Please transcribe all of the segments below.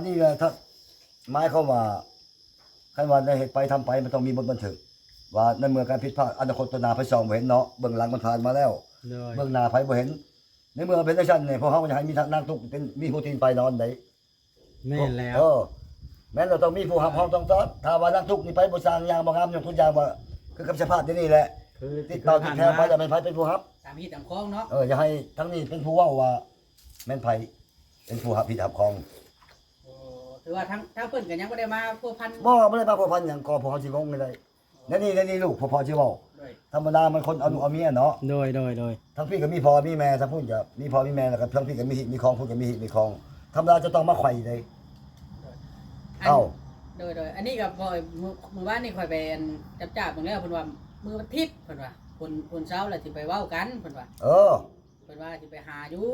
ນີ້ລະ ຖ້າ ໝາຍຄວາມວ່າ ຄັນວ່າໄດ້ເຮັດໄປທຳໄປ ມັນຕ້ອງມີບົດບັນທຶກ ວ່າໃນເມື່ອການຜິດພາດ ອະນາຄົດຕໍ່ໜ້າໃຜສ່ອງບໍ່ເຫັນເນາະ ເບື້ອງຫຼັງມັນຜ່ານມາແລ້ວ ໂດຍ ເບື້ອງໜ້າໃຜບໍ່ເຫັນ. ໃນເມື່ອເປັນຈັ່ງຊັ້ນນີ້ ພວກເຮົາກໍຢາກໃຫ້ມີທັກນາງຕຸກເປັນ ມີຫົວຕີນໄປນອນໄດ໋. ແມ່ນແລ້ວ ເອີ ແມ່ນແລ້ວ ຕ້ອງມີຜູ້ຮັບຮອງຕ້ອງຕ້ອນ. ຖ້າວ່ານາງຕຸກນີ້ໄປບໍ່ສ້າງ ຍ່າງບໍ່ງາມ ຍົກຕົວຢ່າງວ່າ ຄືກັບສະພາບດຽວນີ້ແຫຼະ ຄືຕິດເຕົ້າຕິດແຖວໄປແລ້ວ ແມ່ນໃຜເປັນຜູ້ຮັບ? ຕາມຮີດຕາມຄອງເນາະ. ເອີ ຢ່າໃຫ້ທາງນີ້ເປັນຜູ້ເວົ້າວ່າແມ່ນໃຜເປັນຜູ້ຮັບຜິດຮັບຂອງ. ໂອ້ ຖືວ່າທາງ ທາງເພິ່ນກໍຍັງບໍ່ໄດ້ມາພົວພັນ. ບໍ່ ບໍ່ໄດ້ມາພົວພັນຫຍັງ ກໍພວກເຮົາຊິງົງໄດ້. ແນວນີ້ ແນວນີ້ລູກ ພໍ່ ພໍ່ຊິເວົ້າ ໂດຍ ທຳມະດາມັນຄົນເອົາລູກເອົາເມຍເນາະ. ໂດຍ ໂດຍ ໂດຍ ທາງພີ້ກໍມີພໍ່ມີແມ່ ທາງພຸ້ນກໍມີພໍ່ມີແມ່ ແລ້ວກໍທາງພີ້ກໍມີຮີດມີຄອງ ພຸ້ນກໍມີຮີດມີຄອງ ທຳມະດາຈະຕ້ອງມາໄຂວ່ໄດ໋. ໂດຍ ເອົ້າ ໂດຍ ໂດຍ ອັນນີ້ກໍພໍ ມື້ ມື້ວານນີ້ຂ້ອຍໄປ ອັນ ຈັບຈາບເບິ່ງແລ້ວ ເພິ່ນວ່າມື້ວັນທິດ ເພິ່ນວ່າ ຄົນ ຄົນເຊົາແລ້ວຊິໄປເວົ້າກັນ ເພິ່ນວ່າ ເອີ ເພິ່ນວ່າຊິໄປຫາຢູ່.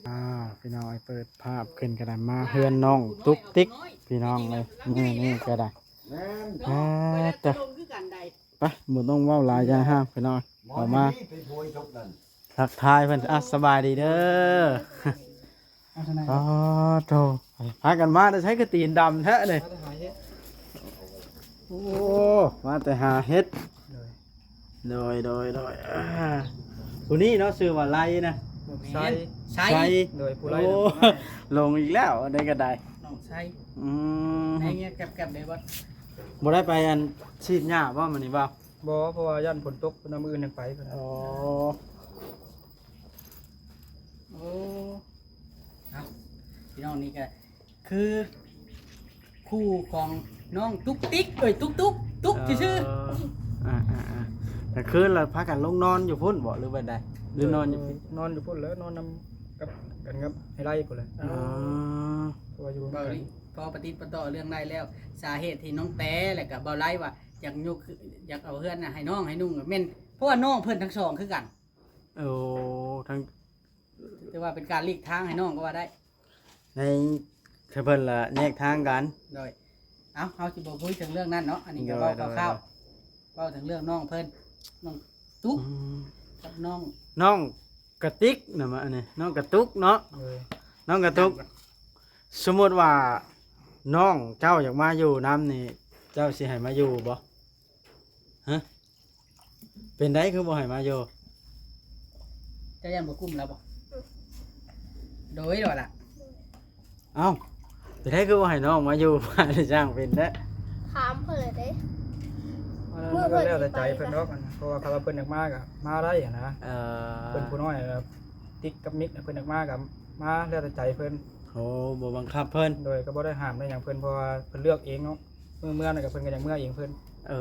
ອ້າວ ພີ່ນ້ອງເອີຍ ເປີດພາບຂຶ້ນກໍໄດ້ ມາເຮືອນນ້ອງຕຸກຕິກ ພີ່ນ້ອງເອີຍ ມື້ນີ້ກໍໄດ້ ແມ່ນ ອ່າ ເຈົ້າ ໄປ ບໍ່ຕ້ອງເວົ້າຫຼາຍ ຢ່າຫ້າມ ພີ່ນ້ອງ ເຂົ້າມາທັກທາຍເພິ່ນ. ອ່ະ ສະບາຍດີເດີ. ອໍ ໂທ້ ພາກັນມາແຕ່ໃສ ຄືຕີນດຳແທ້ນີ້? ໂອ້ ມາແຕ່ຫາເຫັດ. ໂດຍ ໂດຍ ໂດຍ ໂດຍ ອ່າ ຜູ້ນີ້ເນາະ ຊື່ວ່າໄລນະ ບໍ່ແມ່ນ ໄຊ ໄຊ ໂດຍ ຜູ້ໄລ ໂອ້ ນະ ຫຼົງອີກແລ້ວ ອັນໃດກໍໄດ້ ນ້ອງໄຊ ອືມ ໃນເງຍແກັບໆ ໄດ້ບໍ່? ບໍ່ໄດ້ໄປ ອັນ ສີດຫຍ້າບໍ່ມື້ນີ້ບໍ່? ບໍ່ ເພາະວ່າຢ້ານຝົນຕົກ ເພິ່ນວ່າມື້ອື່ນຍັງໄປເພິ່ນ. ອໍ ໂອ້ ເອົ້າ ພີ່ນ້ອງ ນີ້ກໍຄືຄູ່ຂອງນ້ອງຕຸກຕິກ ເອີຍ ຕຸກຕຸກ ຕຸກຊື່ໆ. ເອີ ອ່າໆໆ ກາງຄືນລະພາກັນລົງນອນຢູ່ພຸ້ນບໍ່ ຫຼືວ່າໃດ? ຫຼືນອນຢູ່ ນອນຢູ່ພຸ້ນແຫຼະ ນອນນຳກັບ ກັນກັບໄຮໄລພຸ້ນແຫຼະ. ອໍ ເພາະວ່າຢູ່ນຳກັນ ພໍປະຕິດປະຕໍ່ເລື່ອງໄດ້ແລ້ວ ສາເຫດທີ່ນ້ອງແຕ ແລະກະບ່າວໄລວ່າ ຢາກຍົກ ຢາກເອົາເຮືອນນະໃຫ້ນ້ອງໃຫ້ນຸ່ງ ແມ່ນເພາະວ່ານ້ອງເພິ່ນທັງສອງຄືກັນ. ໂອ້ ທັງ ຖືວ່າເປັນການຫຼີກທາງໃຫ້ນ້ອງກໍວ່າໄດ້ ໃນ ໃຫ້ເພິ່ນລະແຍກທາງກັນ. ໂດຍ ເອົ້າ ເຮົາຊິບໍ່ຄຸຍເຖິງເລື່ອງນັ້ນເນາະ ອັນນີ້ກໍເວົ້າ ໂດຍ ໂດຍ ຄ່າວໆ ເວົ້າເຖິງເລື່ອງນ້ອງເພິ່ນ ນ້ອງຕຸກ ອືມ ກັບນ້ອງ ນ້ອງກະຕິກນະ ມາອັນນີ້ ນ້ອງກະຕຸກເນາະ. ໂດຍ ນ້ອງກະຕຸກ ສົມມຸດວ່ານ້ອງເຈົ້າຢາກມາຢູ່ນຳນີ້ ເຈົ້າຊິໃຫ້ມາຢູ່ບໍ່? ຮະ ເປັນໃດຄືບໍ່ໃຫ້ມາຢູ່? ເຈົ້າຢ້ານບໍ່ກຸ້ມລາວບໍ່? ໂດຍ ລະວ່າລະ ເອົ້າ ເປັນໃດຄືບໍ່ໃຫ້ນ້ອງມາຢູ່ ພາໄດ້ຊ່າງເປັນແທ້. ຖາມເພິ່ນແລ້ວເດ້ ເອີ ມັນກໍແລ້ວແຕ່ໃຈເພິ່ນດອກ ເພາະວ່າຄັນວ່າເພິ່ນຢາກມາກໍມາໄດ້ຫັ້ນນະ. ເອີ ເພິ່ນຜູ້ນ້ອຍ ຕິກກັບມິກ ເພິ່ນຢາກມາກໍມາ ແລ້ວແຕ່ໃຈເພິ່ນ. ໂອ້ ບໍ່ບັງຄັບເພິ່ນ. ໂດຍ ກໍບໍ່ໄດ້ຫ້າມໄດ້ຫຍັງເພິ່ນ ເພາະວ່າເພິ່ນເລືອກເອງເນາະ. ມື້ເມືອນັ້ນກໍເພິ່ນກໍຢາກເມືອເອງເພິ່ນ. ເອີ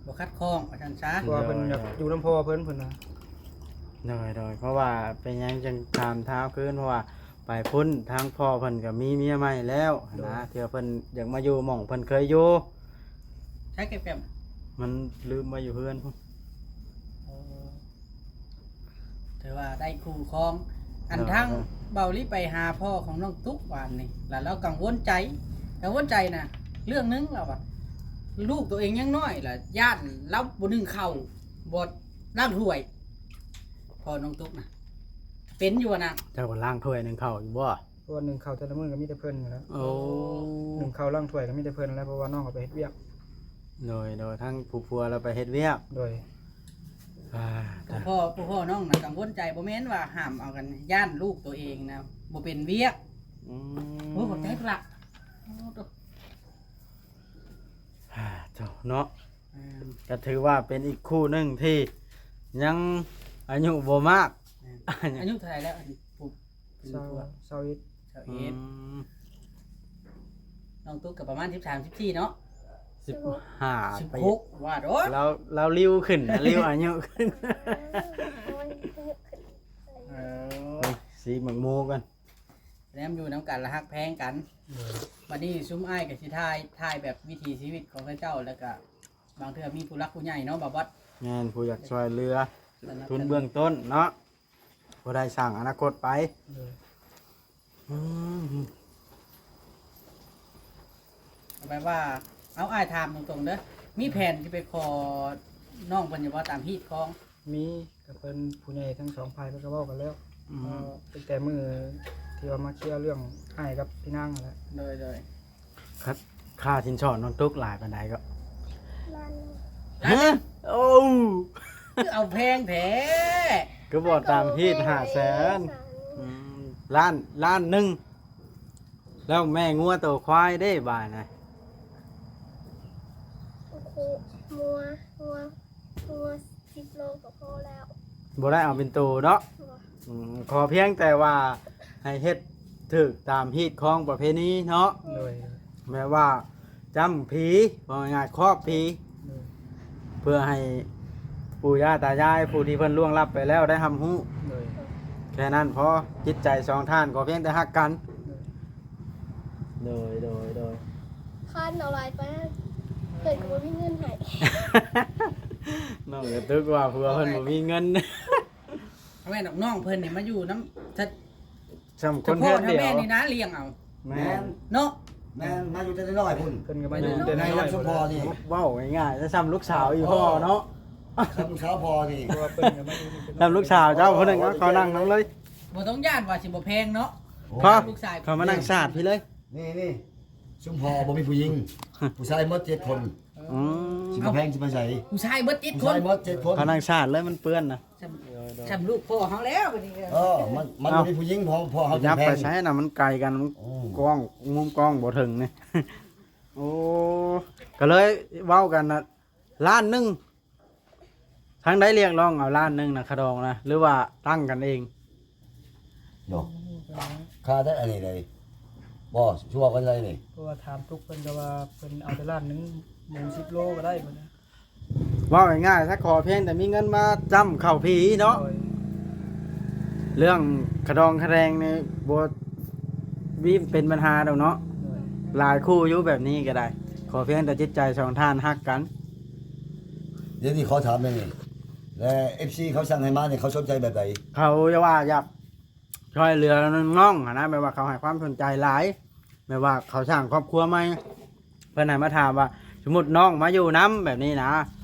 ບໍ່ຂັດຂ້ອງວ່າຊັ້ນຊະ ເພາະວ່າເພິ່ນ ໂດຍ ຢາກຢູ່ນຳພໍ່ເພິ່ນ ເພິ່ນວ່າ. ໂດຍ ໂດຍ ເພາະວ່າເປັນຫຍັງຈຶ່ງຖາມທ້າວຄືນ ເພາະວ່າໄປພຸ້ນທາງພໍ່ເພິ່ນກໍມີເມຍໃໝ່ແລ້ວຫັ້ນນະ. ໂດຍ ເທື່ອເພິ່ນຢາກມາຢູ່ໝ່ອງເພິ່ນເຄີຍຢູ່. ໃຊ້ແກ້ມໆ ມັນລືມໄວ້ຢູ່ເຮືອນພຸ້ນ. ໂອ້ ຖືວ່າໄດ້ຄູ່ຄອງ. ອັນ ເອີ ທາງ ເອີ ເບົາລີໄປຫາພໍ່ຂອງນ້ອງຕຸກວານນີ້ ລະລາວກັງວົນໃຈ ກັງວົນໃຈນະ ເລື່ອງໜຶ່ງລາວວ່າ ລູກໂຕເອງຍັງນ້ອຍ ລະຢ້ານລາວບໍ່ໜຶ້ງເຂົ້າ ບໍ່ລ້າງຖ້ວຍ. ພໍ່ນ້ອງຕຸກນະ ເປັນຢູ່ບໍ່ນະ? ເຈົ້າກໍລ້າງຖ້ວຍໜຶ້ງເຂົ້າຢູ່ບໍ່? ເພາະວ່າໜຶ້ງເຂົ້າແຕ່ລະມື້ກໍມີແຕ່ເພິ່ນຫັ້ນແຫຼະ. ໂອ້ ໜຶ້ງເຂົ້າລ້າງຖ້ວຍກໍມີແຕ່ເພິ່ນແຫຼະ ເພາະວ່ານ້ອງກໍໄປເຮັດວຽກ. ໂດຍ ໂດຍ ທັງຜູ້ຜົວລາວໄປເຮັດວຽກ. ໂດຍ ອ່າ ຜູ້ພໍ່ ຜູ້ພໍ່ນ້ອງນະກັງວົນໃຈ ບໍ່ແມ່ນວ່າຫ້າມເອົາກັນ ຢ້ານລູກໂຕເອງນະບໍ່ເປັນວຽກ. ອືມ ໂອ້ ຂອບໃຈພຸ້ນລະ. ໂອ້ ໂຕ ອ່າ ເຈົ້າເນາະ. ແມ່ນ ກໍຖືວ່າເປັນອີກຄູ່ໜຶ່ງທີ່ຍັງອາຍຸບໍ່ມາກ. ແມ່ນ ອາຍຸເທົ່າໃດແລ້ວ? ອັນຜູ້ ເປັນ ຊາວ ຜົວ ຊາວເອັດ ຊາວເອັດ. ອືມ ນ້ອງຕຸກກໍປະມານສິບສາມ ສິບສີ່ເນາະ. ສິບຫ້າ ສິບຫົກ ວ່າໂດດ ລາວ ລາວລິ້ວຂຶ້ນນະ ລິ້ວອາຍຸຂຶ້ນ. ເອີ ເບິ່ງສີໝາກໂມກ່ອນ. ແນມຢູ່ນຳກັນລະຮັກແພງກັນ. ເອີ ບັດນີ້ຊຸມອ້າຍກໍຊິຖ່າຍ ຖ່າຍແບບວິຖີຊີວິດຂອງເຂົາເຈົ້າ ແລ້ວກໍບາງເທື່ອມີຜູ້ຫຼັກຜູ້ໃຫຍ່ເນາະ ບ່າວບອດ. ແມ່ນ ຜູ້ຢາກຊ່ວຍເຫຼືອ. ທຸນເບື້ອງຕົ້ນເນາະ ບໍ່ໄດ້ສ້າງອະນາຄົດໄປ. ເອີ ອືມ ແບບວ່າ ເອົາ ອ້າຍຖາມຕົງໆເດີ ມີແຜນຊິໄປຂໍນ້ອງເພິ່ນຢູ່ບໍ່ ຕາມຮີດຄອງ? ມີ ກໍເພິ່ນຜູ້ໃຫຍ່ທັງສອງຝ່າຍເພິ່ນກໍເວົ້າກັນແລ້ວ. ອືມ ເອີ ຕັ້ງແຕ່ມື້ທີ່ວ່າມາເຄຍເລື່ອງອ້າຍກັບພີ່ນາງຫັ້ນແຫຼະ. ໂດຍໆ ຄ່າ ຄ່າສິນສອດນ້ອງຕຸກຫຼາຍປານໃດກໍ? ລ້ານໜຶ່ງ. ຮະ? ໂອ້ ຄືເອົາແພງແທ້ ຄືບໍ່ຕາມຮີດຫ້າແສນ. ອືມ ລ້ານ ລ້ານໜຶ່ງ. ແລ້ວແມ່ງົວໂຕຄວາຍເດ້ບາດນະ? ງົວ ງົວ ງົວສິບໂລກໍພໍແລ້ວ. ບໍ່ໄດ້ເອົາເປັນໂຕເນາະ? ບໍ່. ອືມ ຂໍພຽງແຕ່ວ່າໃຫ້ເຮັດຖືກຕາມຮີດຄອງປະເພນີເນາະ. ໂດຍ. ແບບວ່າຈ້ຳຜີ ເວົ້າງ່າຍໆ ຄອບຜີ ໂດຍ ເພື່ອໃຫ້ປູ່ຍ່າຕາຍາຍຜູ້ທີ່ເພິ່ນລ່ວງລັບໄປແລ້ວໄດ້ຮັບຮູ້. ໂດຍ. ແຄ່ນັ້ນພໍ ຈິດໃຈສອງທ່ານກໍພຽງແຕ່ຮັກກັນ. ໂດຍ ໂດຍ ໂດຍ ໂດຍ. ຄັນເອົາຫຼາຍໄປ ເພິ່ນກໍບໍ່ມີເງິນໃຫ້. ນ້ອງກະຕຸກວ່າຜົວເພິ່ນບໍ່ມີເງິນ. ແມ່ນດອກ ນ້ອງເພິ່ນນີ້ມາຢູ່ນຳ ຊະ ສ່ຳຄົນເຮືອນດຽວ ພໍ່ແມ່ນີ້ນະລ້ຽງເອົາ. ແມ່ນ ເນາະ ແມ່ນ ມາຢູ່ແຕ່ນ້ອຍໆພຸ້ນ. ເພິ່ນກໍມາຢູ່ແຕ່ນ້ອຍໆ ໃນນຳຊຸມພໍ່ນີ້ ເວົ້າງ່າຍໆ ສ່ຳລູກສາວອີ່ພໍ່ເນາະ. ສ່ຳລູກສາວພໍ່ນີ້ ເພາະວ່າເພິ່ນກໍມາຢູ່ນີ້ ສ່ຳລູກສາວເຈົ້າຜູ້ໜຶ່ງ ເອົາ ຂໍນັ່ງນຳເລີຍ. ບໍ່ຕ້ອງຢ້ານວ່າຊິບໍ່ແພງເນາະ. ພໍ່ ລູກຊາຍ ເຂົ້າມານັ່ງສາດພີ້ເລີຍ. ນີ້ໆ ຊຸມພໍ່ບໍ່ມີຜູ້ຍິງ ຜູ້ຊາຍໝົດເຈັດຄົນ. ອືມ ຊິບໍ່ແພງຊິໄປໃສ? ຜູ້ຊາຍເບິດເຈັດຄົນ ຜູ້ຊາຍເບິດເຈັດຄົນ. ເຂົານັ່ງສາດເລີຍ ມັນເປື້ອນນະ. ສ່ຳ ເອີ ສ່ຳລູກພໍ່ເຮົາແລ້ວບັດນີ້. ເອີ ມັນ ເອົາ ມັນບໍ່ມີຜູ້ຍິງ ພໍ່ ພໍ່ເຮົາ ຍັບໄປໃສນະ ມັນໄກກັນ ມັນ ໂອ້ ກ້ອງ ມຸມກ້ອງບໍ່ເຖິງນີ້. ໂອ້ ກໍເລີຍເວົ້າກັນນະ ລ້ານໜຶ່ງ. ທາງໃດຮຽກຮ້ອງເອົາລ້ານໜຶ່ງນະ ຄ່າດອງນະ ຫຼືວ່າຕັ້ງກັນເອງ? ເນາະ ຄ່າໄດ້ອັນນີ້ໄດ໋ ບໍ່ ຊິເວົ້າກັນໄດ້ນີ້. ເພາະວ່າຖາມຕຸກເພິ່ນກໍວ່າເພິ່ນເອົາແຕ່ລ້ານໜຶ່ງ ໝູສິບໂລກໍໄດ້ເພິ່ນ. ເວົ້າງ່າຍໆ ຖ້າຂໍພຽງແຕ່ມີເງິນມາຈ້ຳເຂົ້າຜີເນາະ. ໂດຍ. ເລື່ອງຄ່າດອງຄ່າແຮງນີ້ບໍ່ມີເປັນບັນຫາດອກເນາະ. ໂດຍ. ຫຼາຍຄູ່ຢູ່ແບບນີ້ກໍໄດ້ ຂໍພຽງແຕ່ຈິດໃຈສອງທ່ານຮັກກັນ. ດຽວນີ້ຂໍຖາມແນວນີ້ ແລະ ເອັຟຊີ ເຂົາສັ່ງໃຫ້ມານີ້ ເຂົາສົນໃຈແບບໃດ? ເຂົາຈະວ່າຢາກຊ່ວຍເຫຼືອນ້ອງຫັ້ນນະ ແບບວ່າເຂົາໃຫ້ຄວາມສົນໃຈຫຼາຍ ແບບວ່າເຂົາສ້າງຄອບຄົວໃໝ່ ເພິ່ນໃຫ້ມາຖາມວ່າ ສົມມຸດນ້ອງມາຢູ່ນຳແບບນີ້ນະ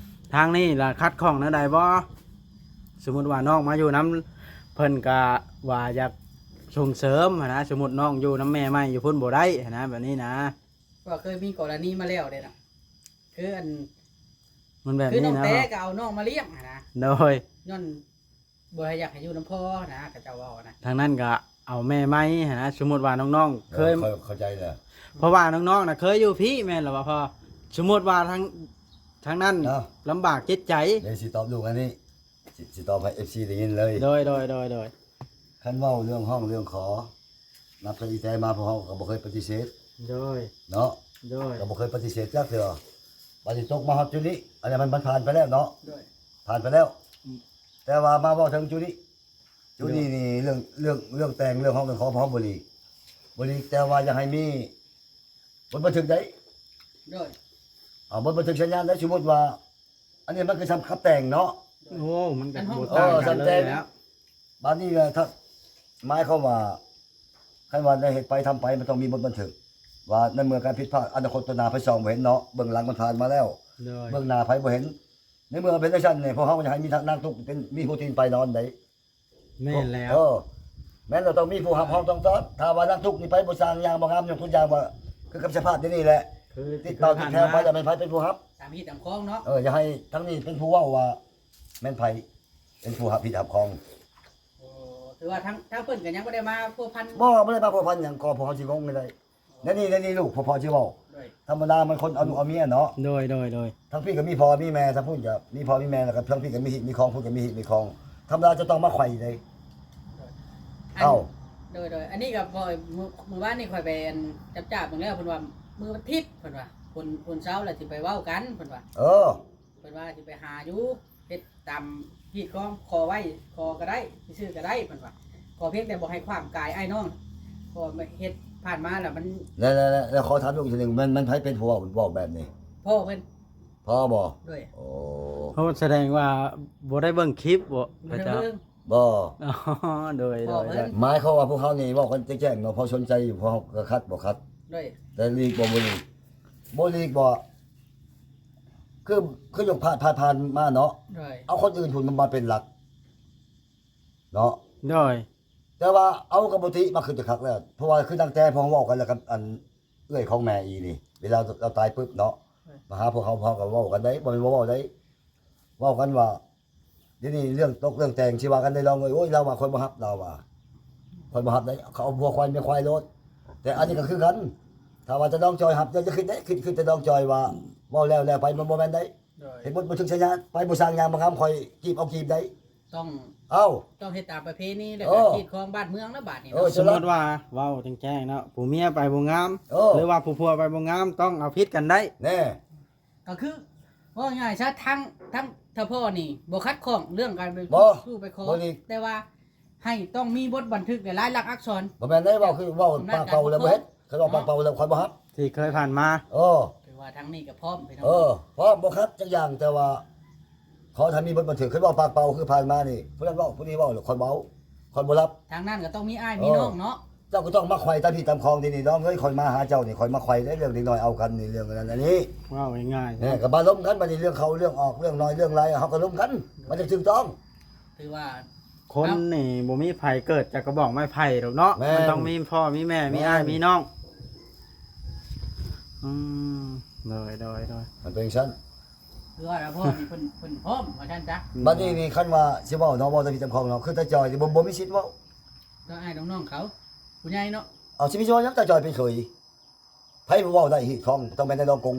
ທາງນີ້ລະຂັດຂ້ອງແນວໃດບໍ່? ສົມມຸດວ່ານ້ອງມາຢູ່ນຳ ເພິ່ນກະວ່າຢາກສົ່ງເສີມຫັ້ນນະ ສົມມຸດນ້ອງຢູ່ນຳແມ່ໃໝ່ຢູ່ພຸ້ນບໍ່ໄດ້ຫັ້ນນະ ແບບນີ້ນະ. ວ່າເຄີຍມີກໍລະນີມາແລ້ວເດ້ນະ ຄືອັນ ມັນແບບນີ້ນະ ຄືນ້ອງແຕກໍເອົານ້ອງມາລ້ຽງຫັ້ນນະ. ໂດຍ. ຍ້ອນບໍ່ໃຫ້ ຢາກໃຫ້ຢູ່ນຳພໍ່ນະ ເຂົາເຈົ້າເວົ້ານະ. ທາງນັ້ນກໍເອົາແມ່ໃໝ່ຫັ້ນນະ ສົມມຸດວ່ານ້ອງໆ ເອີ ເຄີຍ ເຂົ້າ ເຂົ້າໃຈແລ້ວ ເພາະວ່ານ້ອງໆນະເຄີຍຢູ່ພີ້ແມ່ນລະວ່າພໍ່? ສົມມຸດວ່າທາງ ທາງນັ້ນ ເອົາ ລຳບາກຈິດໃຈ ດຽວຊິຕອບລູກອັນນີ້ ຊິ ຊິຕອບໃຫ້ເອັຟຊີໄດ້ຍິນເລີຍ. ໂດຍ ໂດຍ ໂດຍ ໂດຍ. ຄັນເວົ້າເລື່ອງຮ້ອງເລື່ອງຂໍ ນັບແຕ່ອີແຕມາ ພວກເຮົາກໍບໍ່ເຄີຍປະຕິເສດ. ໂດຍ. ເນາະ. ໂດຍ. ກໍບໍ່ເຄີຍປະຕິເສດຈັກເທື່ອ. ບັດນີ້ຕົກມາຮອດຈຸດນີ້ ອັນນີ້ມັນ ມັນຜ່ານໄປແລ້ວເນາະ. ໂດຍ. ຜ່ານໄປແລ້ວ. ອືມ. ແຕ່ວ່າມາເວົ້າເຖິງຈຸດນີ້ ຈຸດນີ້ນີ້ ເລື່ອງ ເລື່ອງ ເລື່ອງແຕ່ງ ເລື່ອງຮ້ອງເລື່ອງຂໍ ພວກເຮົາບໍ່ຫຼີກ ບໍ່ຫຼີກ ແຕ່ວ່າຢາກໃຫ້ມີບົດບັນທຶກໄດ້. ໂດຍ. ເອົາບົດບັນທຶກສັນຍາໄດ້ ສົມມຸດວ່າ ອັນນີ້ມັນຄືສຳຄັບແຕ່ງເນາະ. ໂອ້ ມັນກໍ ອັນຫ້ອງ ບໍ່ຕ່າງກັນເລີຍແຫຼະ. ບາດນີ້ລະ ຖ້າ ໝາຍຄວາມວ່າ ຄັນວ່າໄດ້ເຮັດໄປທຳໄປ ມັນຕ້ອງມີບົດບັນທຶກ ວ່າໃນເມື່ອການຜິດພາດ ອະນາຄົດຕໍ່ໜ້າໃຜສ່ອງບໍ່ເຫັນເນາະ ເບື້ອງຫຼັງມັນຜ່ານມາແລ້ວ. ໂດຍ. ເບື້ອງໜ້າໃຜບໍ່ເห็ນ. ໃນເມື່ອເປັນຈັ່ງຊັ້ນນີ້ ພວກເຮົາຢາກໃຫ້ມີນາງຕຸກເປັນ ມີຫົວຕີນໄປນອນໄດ໋. ແມ່ນແລ້ວ. ເອີ ແມ່ນລະ ຕ້ອງມີຜູ້ຮັບຮອງຕ້ອງຕ້ອນ. ຖ້າວ່ານາງຕຸກນີ້ໄປບໍ່ສ້າງຢ່າງບໍ່ງາມ ຍົກຕົວຢ່າງວ່າ ຄືກັບສະພາບດຽວນີ້ແຫຼະ ຕິດເຕົ້າຕິດແຖວໄປແລ້ວ ແມ່ນໃຜເປັນຜູ້ຮັບ? ຕາມຮີດຕາມຄອງເນາະ. ເອີ ຢ່າໃຫ້ທາງນີ້ເປັນຜູ້ເວົ້າວ່າແມ່ນໃຜເປັນຜູ້ຮັບຜິດຮັບຄອງ. ໂອ້ ຖືວ່າທາງ ທາງເພິ່ນກໍຍັງບໍ່ໄດ້ມາພົວພັນ. ບໍ່ ບໍ່ໄດ້ມາພົວພັນຫຍັງ ກໍພວກເຮົາຊິງົງໄດ້. ແນວນີ້ ແນວນີ້ລູກ ພໍ່ ພໍ່ຊິເວົ້າ. ໂດຍ. ທຳມະດາມັນຄົນເອົາລູກເອົາເມຍເນາະ. ໂດຍ ໂດຍ ໂດຍ. ທາງພີ້ກໍມີພໍ່ມີແມ່ ທາງພຸ້ນກໍມີພໍ່ມີແມ່ ແລ້ວກໍທາງພີ້ກໍມີຮີດມີຄອງ ພຸ້ນກໍມີຮີດມີຄອງ ທຳມະດາຈະຕ້ອງມາໄຂວ່ເດ້. ໂດຍ. ເອົ້າ ໂດຍ ໂດຍ. ອັນນີ້ກໍພໍ ມື້ ມື້ວານນີ້ຂ້ອຍໄປອັນຈັບຈ້າເບິ່ງແລ້ວ ເພິ່ນວ່າມື້ວັນທິດ ເພິ່ນວ່າ ຄົນ ຄົນເຊົາລະຊິໄປເວົ້າກັນ ເພິ່ນວ່າ. ເອີ. ເພິ່ນວ່າຊິໄປຫາຢູ່ ເຮັດຕາມຮີດຄອງ ຂໍໄວ້ ຂໍກໍໄດ້ ຊິຊື້ກໍໄດ້ ເພິ່ນວ່າ. ຂໍພຽງແຕ່ບໍ່ໃຫ້ຂວາງກາຍອ້າຍນ້ອງ ເພາະເຮັດຜ່ານມາແລ້ວມັນ. ແລ້ວ ແລ້ວ ແລ້ວ ແລ້ວຂໍຖາມລູກອີກເທື່ອໜຶ່ງ ແມ່ນ ແມ່ນໃຜເປັນຜູ້ເວົ້າ ເວົ້າແບບນີ້? ພໍ່ເພິ່ນ. ພໍ່ບໍ່? ໂດຍ. ໂອ້ ໂອ້ ສະແດງວ່າບໍ່ໄດ້ເບິ່ງຄລິບບໍ ເຂົາເຈົ້າ? ບໍ່ໄດ້ເບິ່ງ. ອໍ ໂດຍ ໂດຍ ເພິ່ນ ໝາຍຄວາມວ່າພວກເຮົານີ້ເວົ້າກັນແຈ້ງໆເນາະ, ເພາະສົນໃຈຢູ່ ພວກເຮົາກໍຂັດບໍ່ຂັດ. ໂດຍ. ແຕ່ຫຼີກບໍ່ ບໍ່ຫຼີກ ບໍ່ຫຼີກບໍ່ ຄື ຄືຍົກພາດ ພາດຜ່ານມາເນາະ. ໂດຍ. ເອົາຄົນອື່ນພຸ້ນມາເປັນຫຼັກເນາະ. ໂດຍ. ແຕ່ວ່າເອົາກັບບໍ່ຕິ ມາຄືຈະຄັກແລ້ວ ເພາະວ່າຄືຕັ້ງແຕ່ພວກເຮົາເວົ້າກັນແລ້ວກັບອັນ ເອື້ອຍຂອງແມ່ອີນີ້ ເວລາລາວຕາຍປຶບເນາະ ມາຫາພວກເຮົາ ພວກເຮົາກໍເວົ້າກັນໄດ໋ ບໍ່ແມ່ນບໍ່ເວົ້າໄດ໋ ເວົ້າກັນວ່າ ດຽວນີ້ເລື່ອງຕົກເລື່ອງແຕ່ງຊິວ່າກັນໄດ້ ນ້ອງເອີຍ. ໂອ້ຍ ລາວວ່າຂ້ອຍບໍ່ຮັບ ລາວວ່າ ຂ້ອຍບໍ່ຮັບໄດ໋ ເຂົາເອົາຜົວຄວາຍເມຍຄວາຍໂລດ. ແຕ່ອັນນີ້ກໍຄືກັນ ຖ້າວ່າແຕ່ນ້ອງຈອຍຮັບ ຢ່າຄິດໄດ໋ ຄິດ ຄິດແຕ່ນ້ອງຈອຍວ່າເວົ້າແລ້ວ ແລ້ວໄປ ມັນບໍ່ແມ່ນໄດ໋. ໂດຍ. ເຮັດໝົດບໍ່ຖືກສັນຍາ ໄປບໍ່ສ້າງຍາມາງາມ ຂ້ອຍຈີບເອົາກີບໄດ໋. ຕ້ອງ ເອົ້າ ຕ້ອງເຮັດຕາມປະເພນີ ແລ້ວກໍຮີດຄອງບ້ານເມືອງແລ້ວບາດນີ້ເນາະ. ເອີ ສົມມຸດວ່າເວົ້າແຈ້ງໆເນາະ ຜູ້ເມຍໄປບໍ່ງາມ ເອີ ຫຼືວ່າຜູ້ຜົວໄປບໍ່ງາມ ຕ້ອງເອົາຜິດກັນໄດ້ ແນ່. ກໍຄືເວົ້າງ່າຍຊະ ທັງ ທັງຖ້າພໍ່ນີ້ບໍ່ຂັດຂ້ອງເລື່ອງການໄປ ບໍ່ ສູ້ໄປຂໍ ບໍ່ນີ້ ແຕ່ວ່າໃຫ້ຕ້ອງມີບົດບັນທຶກແລະລາຍລັກອັກສອນ. ບໍ່ແມ່ນໄດ໋ ເວົ້າຄືເວົ້າປາກເປົ່າແລ້ວບໍ່ເຮັດ ຄັນເວົ້າປາກເປົ່າແລ້ວຂ້ອຍບໍ່ຮັບ ທີ່ເຄີຍຜ່ານມາ. ເອີ ຖືວ່າທາງນີ້ກໍພ້ອມ ພີ່ນ້ອງ ເອີ ເນາະ ພ້ອມ ບໍ່ຂັດຈັກຢ່າງ ແຕ່ວ່າ ຂໍຖ້າມີບົດບັນທຶກ ຄັນເວົ້າປາກເປົ່າຄືຜ່ານມານີ້ ຜູ້ນັ້ນເວົ້າ ຜູ້ນີ້ເວົ້າ ແລ້ວຂ້ອຍເວົ້າ ຂ້ອຍບໍ່ຮັບ. ທາງນັ້ນກໍຕ້ອງມີອ້າຍມີ ເອີ ນ້ອງເນາະ. ເຈົ້າກໍຕ້ອງມາໄຂວ່ຕາມທີ່ຕາມຂອງທີ່ນີ້ ນ້ອງເອີຍ ຂ້ອຍມາຫາເຈົ້ານີ້ ຂ້ອຍມາໄຂວ່ເດ້ ເລື່ອງເດັກນ້ອຍເອົາກັນນີ້ ເລື່ອງອັນນັ້ນອັນນີ້ ເວົ້າງ່າຍໆ ເອີ ກໍມາລົມກັນ ບັດນີ້ເລື່ອງເຂົ້າເລື່ອງອອກ ເລື່ອງນ້ອຍເລື່ອງຫຼາຍ ເຮົາກໍລົມກັນ ມັນຈະຖືກຕ້ອງ. ຖືວ່າຄົນນີ້ບໍ່ມີໃຜເກີດຈາກກະບອກໄມ້ໄຜ່ດອກເນາະ ແມ່ນ ມັນຕ້ອງມີພໍ່ມີແມ່ ມີອ້າຍ ແມ່ນ ມີນ້ອງ. ອືມ ໂດຍ ໂດຍ ໂດຍ ມັນເປັນຈັ່ງຊັ້ນ ຄືວ່າລະພໍ່ນີ້ເພິ່ນ ເພິ່ນພ້ອມວ່າຊັ້ນຊະ. ບັດນີ້ນີ້ຄັນວ່າຊິເວົ້າເນາະ ເວົ້າແຕ່ພີ່ແຕ່ນ້ອງເນາະ ຄືຕາຈອຍນີ້ບໍ່ ບໍ່ມີສິດເວົ້າ ຕ້ອງອ້າຍຕ້ອງນ້ອງເຂົາ ຜູ້ໃຫຍ່ເນາະ. ເອົາ ຊິມີຊິເວົ້າຫຍັງ ຕາຈອຍເປັນເຂີຍ ໃຜບໍ່ເວົ້າໄດ້ ຮີດຄອງຕ້ອງແມ່ນໃນດອງກົງ.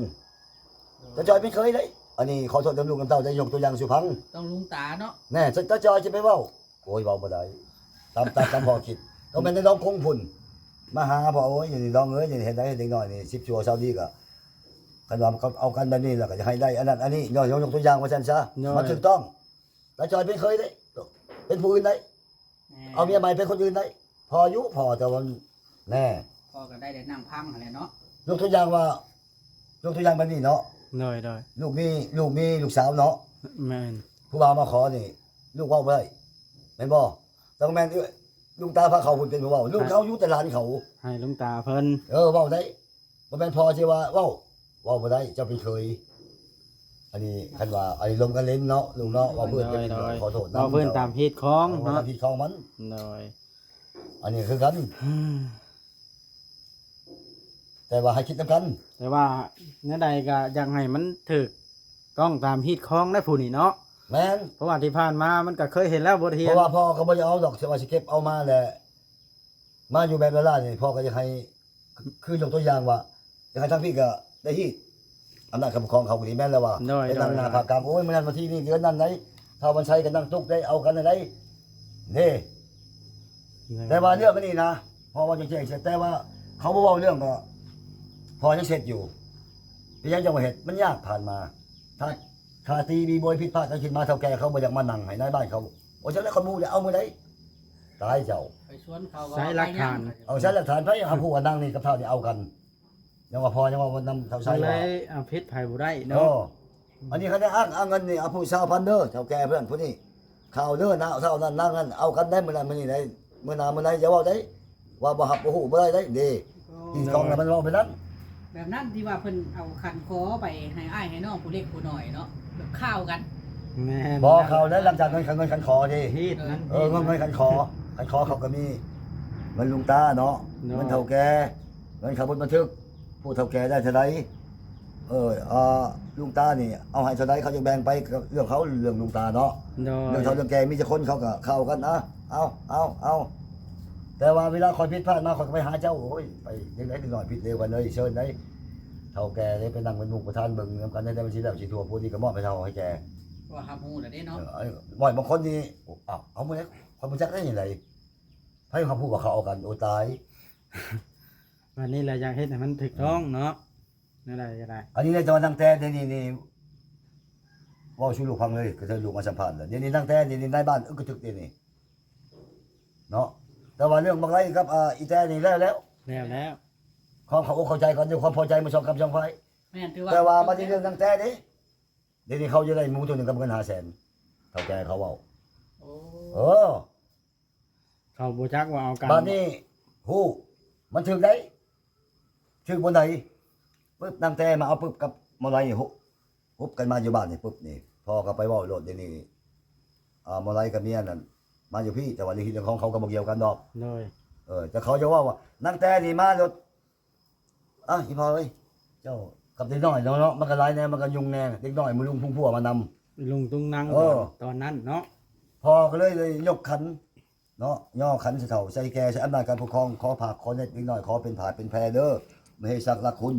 ຕາຈອຍເປັນເຂີຍເດ້ ອັນນີ້ຂໍໂທດນຳລູກນຳເຕົ້າໄດ້ ຍົກຕົວຢ່າງສູ່ຟັງ ຕ້ອງລຸງຕາເນາະ. ແນ່ ຕາຈອຍຈະໄປເວົ້າ ໂອ້ຍ ເວົ້າບໍ່ໄດ້ ຕາມ ຕາມ ຕາມພໍ່ຄິດ ຕ້ອງແມ່ນໃນດອງກົງພຸ້ນ ມາຫາພໍ່ ໂອ້ຍ ດອງເອີຍ ເຮັດໄດ້ ເດັກນ້ອຍນີ້ສິບຊົ່ວຊາວດີກໍ ຄັນວ່າເຂົາເອົາກັນແບບນີ້ແລ້ວກໍຢາກໃຫ້ໄດ້ອັນນັ້ນອັນນີ້ ຍົກ ຍົກຕົວຢ່າງວ່າຊັ້ນຊະ ໂດຍ ມັນຖືກຕ້ອງ. ຕາຈອຍເປັນເຂີຍເດ້ ເປັນຜູ້ອື່ນໄດ້ ແມ່ນ ເອົາເມຍໃໝ່ເປັນຄົນອື່ນໄດ້ ພໍຢູ່ ພໍ ແຕ່ວ່າ ແນ່ ພໍກໍໄດ້ແຕ່ນັ່ງຟັງຫັ້ນແຫຼະເນາະ. ຍົກຕົວຢ່າງວ່າ ຍົກຕົວຢ່າງແບບນີ້ເນາະ ໂດຍ ໂດຍ ລູກມີ ລູກມີລູກສາວເນາະ ແມ່ນ ຜູ້ບ່າວມາຂໍນີ້ ລູກເວົ້າບໍ່ໄດ້ ແມ່ນບໍ່? ຕ້ອງແມ່ນເອື້ອຍ ລຸງຕາພາເຂົາພຸ້ນເປັນຜູ້ເວົ້າ ລູກເຂົາຢູ່ແຕ່ຫຼານເຂົາ ໃຫ້ລຸງຕາເພິ່ນ ເອີ ເວົ້າໄດ້. ບໍ່ແມ່ນພໍ່ຊິວ່າເວົ້າ ເວົ້າບໍ່ໄດ້ ເຈົ້າເປັນເຂີຍ. ອັນນີ້ຄັນວ່າ ອັນນີ້ລົມກັນຫຼິ້ນເນາະ ລຸງເນາະ ເວົ້າພື້ນ ໂດຍ ໂດຍ ຂໍໂທດນຳ ເວົ້າພື້ນຕາມຮີດຄອງເນາະ ເວົ້າຕາມຮີດຄອງມັນ ໂດຍ. ອັນນີ້ຄືກັນ ແຕ່ວ່າໃຫ້ຄິດນຳກັນ ແຕ່ວ່າແນວໃດກໍຢາກໃຫ້ມັນຖືກຕ້ອງຕາມຮີດຄອງແລ້ວຜູ້ນີ້ເນາະ ແມ່ນ ເພາະວ່າທີ່ຜ່ານມາມັນກໍເຄີຍເຫັນແລ້ວບົດຮຽນ ເພາະວ່າພໍ່ກໍບໍ່ໄດ້ເອົາດອກ ຊິວ່າຊິເກັບເອົາມາແຫຼະ ມາຢູ່ແບບລ້າໆນີ້ ພໍ່ກໍຢາກໃຫ້ ຄືຍົກຕົວຢ່າງວ່າ ຢາກໃຫ້ທາງພີ້ກໍໄດ້ຮີດ ອຳນາດການປົກຄອງເຂົາກໍດີແມ່ນແລ້ວວ່າ ໂດຍ ໄປນັ່ງໜ້າ ໂດຍ ພາກກາງ ໂອ້ຍ ມື້ນັ້ນວັນທີນີ້ເດືອນນັ້ນໃດ ຖ້າວັນໄຊກໍນັ່ງຕຸກໄດ້ ເອົາກັນໄດ້ເດ້ ໂດຍ ແຕ່ວ່າເລື່ອງອັນນີ້ນະ ພໍ່ເວົ້າແຈ້ງໆ ແຕ່ວ່າເຂົາບໍ່ເວົ້າເລື່ອງກໍ ພໍ່ຍັງເຊັດຢູ່ ເປັນຫຍັງຈັ່ງບໍ່ເຮັດ ມັນຍາກຜ່ານມາ ຖ້າ ຖ້າຕີມີໂບຍຜິດພາດກັນຂຶ້ນມາ ເຖົ້າແກ່ເຂົາບໍ່ຢາກມານັ່ງໃຫ້ນາຍບ້ານເຂົາ ໂອ້ຍ ຈັ່ງໃດຂ້ອຍບໍ່ໄດ້ເອົາມື້ໃດ ຕາຍເຈົ້າ ໄປຊວນເຂົາ ໃສຫຼັກຖານ ເອົາໃສຫຼັກຖານ ໃຜຫາຜູ້ວ່ານາງນີ້ກັບທ້າວນີ້ເອົາກັນ ຍັງວ່າພໍ່ຍັງເວົ້ານຳເຖົ້າໄຊວ່າ ເອົາຜິດໃຜບໍ່ໄດ້ເນາະ ເອີ ອັນນີ້ຄັນໄດ້ອ້າງ ອ້າງເງິນນີ້ ເອົາຜູ້ຊາວພັນເດີ ເຖົ້າແກ່ເພື່ອນຜູ້ນີ້ ຂ່າວເດີນະ ເຊົ້ານັ້ນນາງນັ້ນ ເອົາກັນໄດ້ມື້ນັ້ນມື້ນີ້ໄດ້ ມື້ໜ້າມື້ໃນຢ່າເວົ້າໄດ້ ວ່າບໍ່ຮັບບໍ່ຮູ້ບໍ່ໄດ້ໄດ້ເດ້ ໂອ້ ຕີກອງນະ ມັນເວົ້າໄປນັ້ນ ແບບນັ້ນທີ່ວ່າເພິ່ນເອົາຂັນຂໍໄປໃຫ້ອ້າຍໃຫ້ນ້ອງຜູ້ເລັກຜູ້ນ້ອຍເນາະ ແບບຂ່າວກັນ ແມ່ນ ບໍ່ຂ່າວແລ້ວ ຫຼັງຈາກເງິນ ເງິນຂັນຂໍເດ້ ເອີ ເງິນ ເງິນຂັນຂໍ ຂັນຂໍເຂົາກໍມີ ເງິນລຸງຕາເນາະ ໂດຍ ເງິນເຖົ້າແກ່ ເງິນຄ່າບົດບັນທຶກ ຜູ້ເຖົ້າແກ່ໄດ້ເທົ່າໃດ ເອີ ອ່າ ລຸງຕານີ້ເອົາໃຫ້ເທົ່າໃດ ເຂົາຈະແບ່ງໄປ ເລື່ອງເຂົາ ເລື່ອງລຸງຕາເນາະ ໂດຍ ເລື່ອງເຖົ້າເລື່ອງແກ່ມີຈັກຄົນ ເຂົາກໍເຂົ້າກັນ ອ່ະ ເອົາ ເອົາ ເອົາ ແຕ່ວ່າເວລາຂ້ອຍຜິດພາດມາ ຂ້ອຍກໍໄປຫາເຈົ້າ ໂອ້ຍ ໄປຈັ່ງໃດ ເດັກນ້ອຍຜິດເດ້ ວ່າເລີຍເຊີນໄດ ເຖົ້າແກ່ໄດ້ໄປນັ່ງເປັນໝູ່ປະທານ ເບິ່ງນຳກັນໄດ້ ໄດ້ມັນຊິແລ້ວຊິທົ່ວ ຜູ້ນີ້ກໍມອບໃຫ້ເຖົ້າໃຫ້ແກ່ ກໍຮັບຮູ້ແລ້ວເດ້ເນາະ ເອີ ບາງຄົນນີ້ ເອົາ ເອົາມື້ໃດ ຂ້ອຍບໍ່ຈັກໄດ້ຈັ່ງໃດ ໃຜເຂົາຮູ້ວ່າເຂົາເອົາກັນ ໂອ້ ຕາຍ ບັດນີ້ລະຢາກເຮັດໃຫ້ມັນຖືກຕ້ອງເນາະ ແນວໃດກໍໄດ້ ອັນນີ້ແຫຼະ ແຕ່ວ່າຕັ້ງແຕ່ດຽວນີ້ນີ້ ເວົ້າສູ່ລູກຟັງເລີຍ ກໍເຊີນລູກມາສຳພາດແລ້ວ ດຽວນີ້ຕັ້ງແຕ່ດຽວນີ້ນາຍບ້ານອຶກກະທຶກດຽວນີ້ເນາະ ແຕ່ວ່າເລື່ອງບັກໄລກັບ ອ່າ ອີແຕນີ້ແລ້ວແລ້ວ ແລ້ວແລ້ວ ຄວາມເຂົ້າອົກເຂົ້າໃຈກັນ ດ້ວຍຄວາມພໍໃຈໝົດສອງກັບສອງຝ່າຍ ແມ່ນ ຖືວ່າ ແຕ່ວ່າບັດນີ້ເລື່ອງຕັ້ງແຕ່ນີ້ ດຽວນີ້ເຂົາຈະໄດ້ໝູໂຕໜຶ່ງກັບເງິນຫ້າແສນ ເຖົ້າແກ່ເຂົາເວົ້າ. ໂອ້ ເອີ ເຂົາບໍ່ຈັກວ່າເອົາກັນ. ບາດນີ້ ຮູ້ ມັນຖືກໄດ໋ ຖືກບ່ອນໃດ ປຶບ ນາງແຕ້ມາເອົາປຶບກັບໝໍໄລ ຮົບກັນມາຢູ່ບ້ານນີ້ປຶບນີ້ ພໍ່ກໍໄປເວົ້າໂລດ. ດຽວນີ້ ອ່າ ໝໍໄລກັບເມຍນັ້ນມາຢູ່ພີ້ ແຕ່ວ່າເລື່ອງຂອງເຂົາກໍບໍ່ກ່ຽວກັນດອກ. ໂດຍ ເອີ ແຕ່ເຂົາຈະເວົ້າວ່າ ນາງແຕ້ນີ້ມາໂລດ ອ່ະ ອີ່ພໍ່ເອີຍ ເຈົ້າກັບເດັກນ້ອຍເນາະ ມັນກໍຫຼາຍແນວ ມັນກໍຫຍຸ້ງແດ່ ເດັກນ້ອຍມາລຸງພຸງພົວມານຳ ລຸງຕຸງນັງ ເອີ ຕອນ ຕອນນັ້ນເນາະ. ພໍ່ກໍເລີຍ ເລີຍຍົກຂັນເນາະ ຍໍຂັນໃສ່ເຖົ້າໃສ່ແກ່ ໃສ່ອຳນາດການປົກຄອງ ຂໍພາກຂໍແນະເດັກນ້ອຍ ຂໍເປັນຜາກເປັນແພເດີ ມະເຫສັກລັກຄຸນ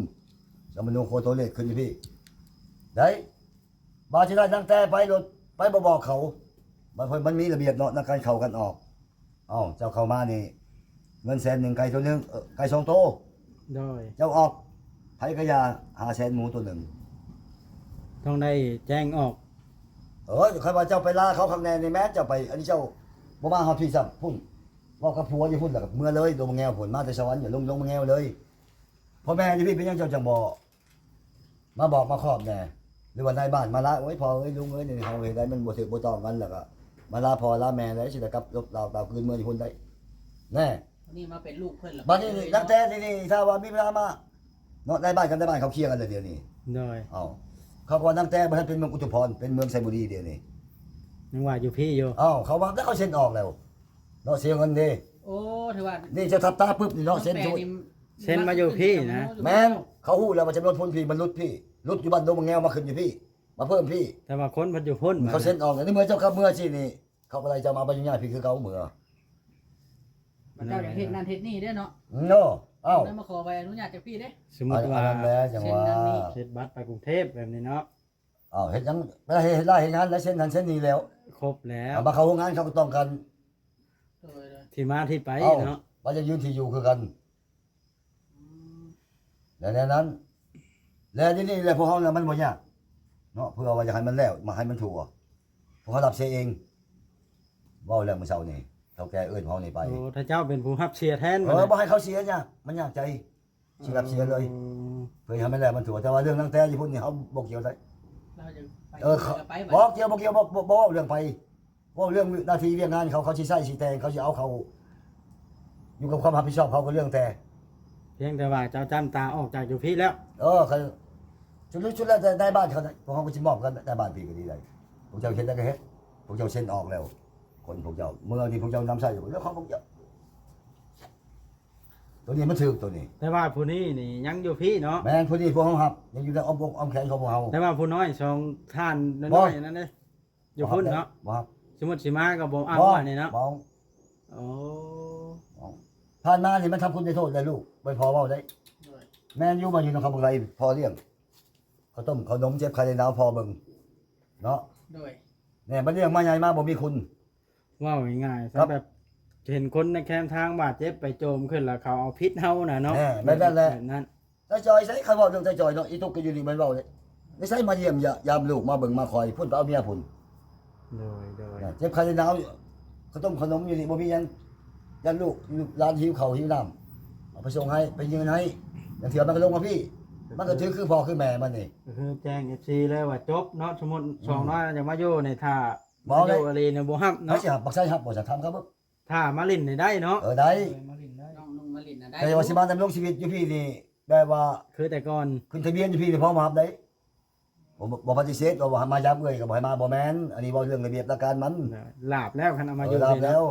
ສະມະໂນໂຄໂຕເລດ ຂຶ້ນຢູ່ພີ້ໄດ໋. ບາດຊິໄດ້ນາງແຕ້ໄປໂລດ ໄປບໍ່ບອກເຂົາ ມັນ ມັນມີລະບຽບເນາະ ໃນການເຂົ້າກັນອອກ. ເອົ້າ ເຈົ້າເຂົ້າມານີ້ ເງິນແສນໜຶ່ງ ໄກ່ໂຕໜຶ່ງ ເອີ ໄກ່ສອງໂຕ. ໂດຍ ເຈົ້າອອກ ໃຜກະຢ່າ ຫ້າແສນໝູໂຕໜຶ່ງ ຕ້ອງໄດ້ແຈ້ງອອກ. ເອີ ຄັນວ່າເຈົ້າໄປລາເຂົາຄັກແນ່ນີ້ ແມ່ນເຈົ້າໄປ ອັນນີ້ເຈົ້າບໍ່ມາຮອດພີ້ຊ້ຳ ພຸ້ນ ເວົ້າກັບຜົວຢູ່ພຸ້ນ ແລ້ວກໍເມືອເລີຍ ດົງມະແງວພຸ້ນ ມາແຕ່ສະຫວັນ ລົງດົງມະແງວເລີຍ. ພໍ່ແມ່ຢູ່ພີ້ ເປັນຫຍັງເຈົ້າຈັ່ງບໍ່ ມາບອກມາຄອບແດ່ ຫຼືວ່ານາຍບ້ານມາລາ ໂອ້ຍ ພໍ່ເອີຍ ລຸງເອີຍ ນີ້ເຮົາເຮັດໃດມັນບໍ່ຖືກບໍ່ຕ້ອງກັນ ແລ້ວກໍມາລາພໍ່ລາແມ່ ແລ້ວຊິໄດ້ກັບລົບລາວຕາວຄືນເມືອຢູ່ພຸ້ນໄດ້ແນ່. ນີ້ມາເປັນລູກເພິ່ນລະ ບາດນີ້ນາງແຕ້ນີ້ ຖ້າວ່າມີເວລາມາເນາະ ນາຍບ້ານກັບນາຍບ້ານເຂົາເຄຍກັນແລ້ວດຽວນີ້. ໂດຍ ເອົ້າ ເຂົາກໍວ່ານາງແຕ້ບໍ່ທັນເປັນເມືອງອຸທຸມພອນ ເປັນເມືອງໄຊບູລີດຽວນີ້ ຍັງວ່າຢູ່ພີ້ຢູ່. ເອົ້າ ເຂົາວ່າແລ້ວ ເຂົາເຊັນອອກແລ້ວເນາະ ເສຍເງິນເດ້. ໂອ້ ຖືວ່ານີ້ເຈົ້າທັບຕາປຶບນີ້ເນາະ ເຊັນ ເຊັນມາຢູ່ພີ້ນະ. ແມ່ນ ເຂົາຮູ້ແລ້ວວ່າຈຳນວນຄົນພີ້ມັນຫຼຸດພີ້ ຫຼຸດຢູ່ບ້ານດົງມະແງວ ມາຂຶ້ນຢູ່ພີ້ ມາເພີ່ມພີ້ ແຕ່ວ່າຄົນເພິ່ນຢູ່ພຸ້ນ ເຂົາເຊັນອອກ. ໃນເມື່ອເຈົ້າກັບເມືອຊິນີ້ ເຂົາກໍໄລ່ເຈົ້າມາໄປຢູ່ຍ້າຍພີ້ຄືເກົ່າເມືອ. ບັດເຈົ້າຢາກເຮັດນັ້ນເຮັດນີ້ເດ້ເນາະ. ເນາະ ເອົ້າ ແລ້ວມາຂໍໃບອະນຸຍາດຈາກພີ້ເດ້. ສົມມຸດວ່າ ອັນນັ້ນແຫຼະ ຈັ່ງວ່າເຊັນນັ້ນນີ້ ເຮັດບັດໄປກຸງເທບແບບນີ້ເນາະ. ເອົ້າ ເຮັດຫຍັງ ເວລາເຮັດ ເຮັດລາຍເຮັດງານແລ້ວ ເຊັນນັ້ນເຊັນນີ້ແລ້ວ ຄົບແລ້ວ ເອົາ ມາເຂົ້າໂຮງງານເຂົາກໍຕ້ອງການ ໂດຍ ໂດຍ ທີ່ມາທີ່ໄປເນາະ ວ່າຢາກຢູ່ທີ່ຢູ່ຄືກັນ. ອືມ ແລະແນວນັ້ນ ແລະດຽວນີ້ແຫຼະ ພວກເຮົານະມັນບໍ່ຍາກເນາະ ເພື່ອວ່າຢາກໃຫ້ມັນແລ້ວ ມາໃຫ້ມັນທົ່ວ ພວກເຮົາຮັບເສຍເອງ. ເວົ້າແລ້ວມື້ເຊົ້ານີ້ ເຖົ້າແກ່ເອີ້ນພວກເຮົານີ້ໄປ. ໂອ້ ຖ້າເຈົ້າເປັນຜູ້ຮັບເສຍແທນ ເອີ ບັດນີ້ ບໍ່ໃຫ້ເຂົາເສຍຫຍັງ ມັນຍາກໃຈ ຊິຮັບເສຍເລີຍ. ອືມ ເພື່ອໃຫ້ມັນແລ້ວມັນທົ່ວ ແຕ່ວ່າເລື່ອງນາງແຕ້ຢູ່ພຸ້ນນີ້ ເຮົາບໍ່ກ່ຽວໄດ້. ເອີ ບໍ່ກ່ຽວ ບໍ່ກ່ຽວ ບໍ່ ບໍ່ ບໍ່ເວົ້າເລື່ອງໄປ ເວົ້າເລື່ອງໜ້າທີ່ວຽກງານເຂົາ ເຂົາຊິໃຊ້ຊິແຕ່ງ ເຂົາຊິເອົາເຂົ້າ ຢູ່ກັບຄວາມຮັບຜິດຊອບເຂົາກໍເລື່ອງແຕ່ ພຽງແຕ່ວ່າເຈົ້າຈ້ຳຕາອອກຈາກຢູ່ພີ້ແລ້ວ. ເອີ ຄັນ ສຸດ ສຸດແລ້ວແຕ່ນາຍບ້ານເຂົານະ ພວກເຮົາກໍຊິມອບກັນນາຍບ້ານພີ້ກໍດີໄດ໋. ພວກເຈົ້າເຮັດໄດ້ກໍເຮັດ ພວກເຈົ້າເຊັນອອກແລ້ວ ຄົນພວກເຈົ້າ ເມືອນີ້ພວກເຈົ້ານຳໃຊ້ຢູ່ແລ້ວ ຂອງພວກເຈົ້າ ໂຕນີ້ມັນຖືກໂຕນີ້. ແຕ່ວ່າຜູ້ນີ້ນີ້ຍັງຢູ່ພີ້ເນາະ. ແມ່ນ ຜູ້ນີ້ພວກເຮົາຮັບ ຍັງຢູ່ໃນອ້ອມອົກອ້ອມແຂນຂອງພວກເຮົາ. ແຕ່ວ່າຜູ້ນ້ອຍສອງທ່ານນ້ອຍໆນັ້ນເດ້ ຢູ່ພຸ້ນເນາະ ບໍ່ຮັບ ສົມມຸດຊິມາກໍບໍ່ເອົາ ບໍ່ ອັນນີ້ເນາະ ບໍ່. ໂອ້ ຜ່ານມານີ້ມັນທຳຄຸນໄດ້ໂທດໄດ້ລູກ ບໍ່ພໍເວົ້າໄດ້. ໂດຍ ແມ່ນຢູ່ ມາຢູ່ນຳເຂົາບັກໄຫຼ ພໍ່ລ້ຽງ ເຂົ້າຕົ້ມເຂົ້າໜົມ ເຈັບໄຂ້ໄດ້ໜາວ ພໍ່ເບິ່ງເນາະ. ໂດຍ ແນ່ ບັດລ້ຽງມາໃຫຍ່ມາບໍ່ມີຄຸນ. ເວົ້າງ່າຍໆ ຄັບ ແບບເຫັນຄົນໃນແຄມທາງບາດເຈັບໄປໂຈມຂຶ້ນ ແລ້ວເຂົາເອົາຜິດເຮົານະເນາະ. ແນ່ ແບບນັ້ນແຫຼະ ແບບນັ້ນ. ຕາຈ່ອຍໃສ ຄັນເວົ້າເລື່ອງຕາຈ່ອຍເນາະ ອີຕຸກກໍຢູ່ນີ້ມັນເວົ້າເດ້ ໄປໃສມາຢ້ຽມຢາ ຢາມລູກ ມາເບິ່ງມາຄອຍ ພຸ້ນໄປເອົາເມຍພຸ້ນ. ໂດຍ ໂດຍ ເຈັບໄຂ້ໄດ້ໜາວ ເຂົ້າຕົ້ມເຂົ້າໜົມຢູ່ນີ້ ບໍ່ມີຫຍັງ ຢ້ານລູກ ລູກຫຼານຫິວເຂົ້າຫິວນ້ຳ ເອົາໄປສົ່ງໃຫ້ ໄປຢືນໃຫ້ ລາງເທື່ອມັນກໍລົງມາພີ້ ມັນກໍຖືຄືພໍ່ຄືແມ່ມັນນີ້. ກໍຄືແຈ້ງເອັຟຊີເລີຍວ່າຈົບເນາະ ສົມມຸດ ອືມ ສອງນ້ອຍຢາກມາຢູ່ນີ້ ຖ້າມາຢູ່ອີ່ຫຼີນີ້ບໍ່ຮັບເນາະ. ໃຜຊິຮັບ ບັກໄຊຮັບບໍ່ ຊິຖາມເຂົາເບິ່ງ. ຖ້າມາຫຼິ້ນນີ້ໄດ້ເນາະ. ເອີ ໄດ້ ເອີ ມາຫຼິ້ນໄດ້ ນ້ອງນຸ່ງມາຫຼິ້ນນະໄດ້ ແຕ່ວ່າຊິມາດຳລົງຊີວິດຢູ່ພີ້ນີ້ ແບບວ່າຄືແຕ່ກ່ອນ ຂຶ້ນທະບຽນຢູ່ພີ້ນີ້ ພ້ອມຮັບໄດ້ ບໍ່ ບໍ່ປະຕິເສດວ່າ ວ່າມາຢາມເອື້ອຍກໍບໍ່ໃຫ້ມາ ບໍ່ແມ່ນ. ອັນນີ້ເວົ້າເລື່ອງລະບຽບຫຼັກການມັນ ລາບແລ້ວ ຄັນເອົາມາຢູ່ ລາບແລ້ວ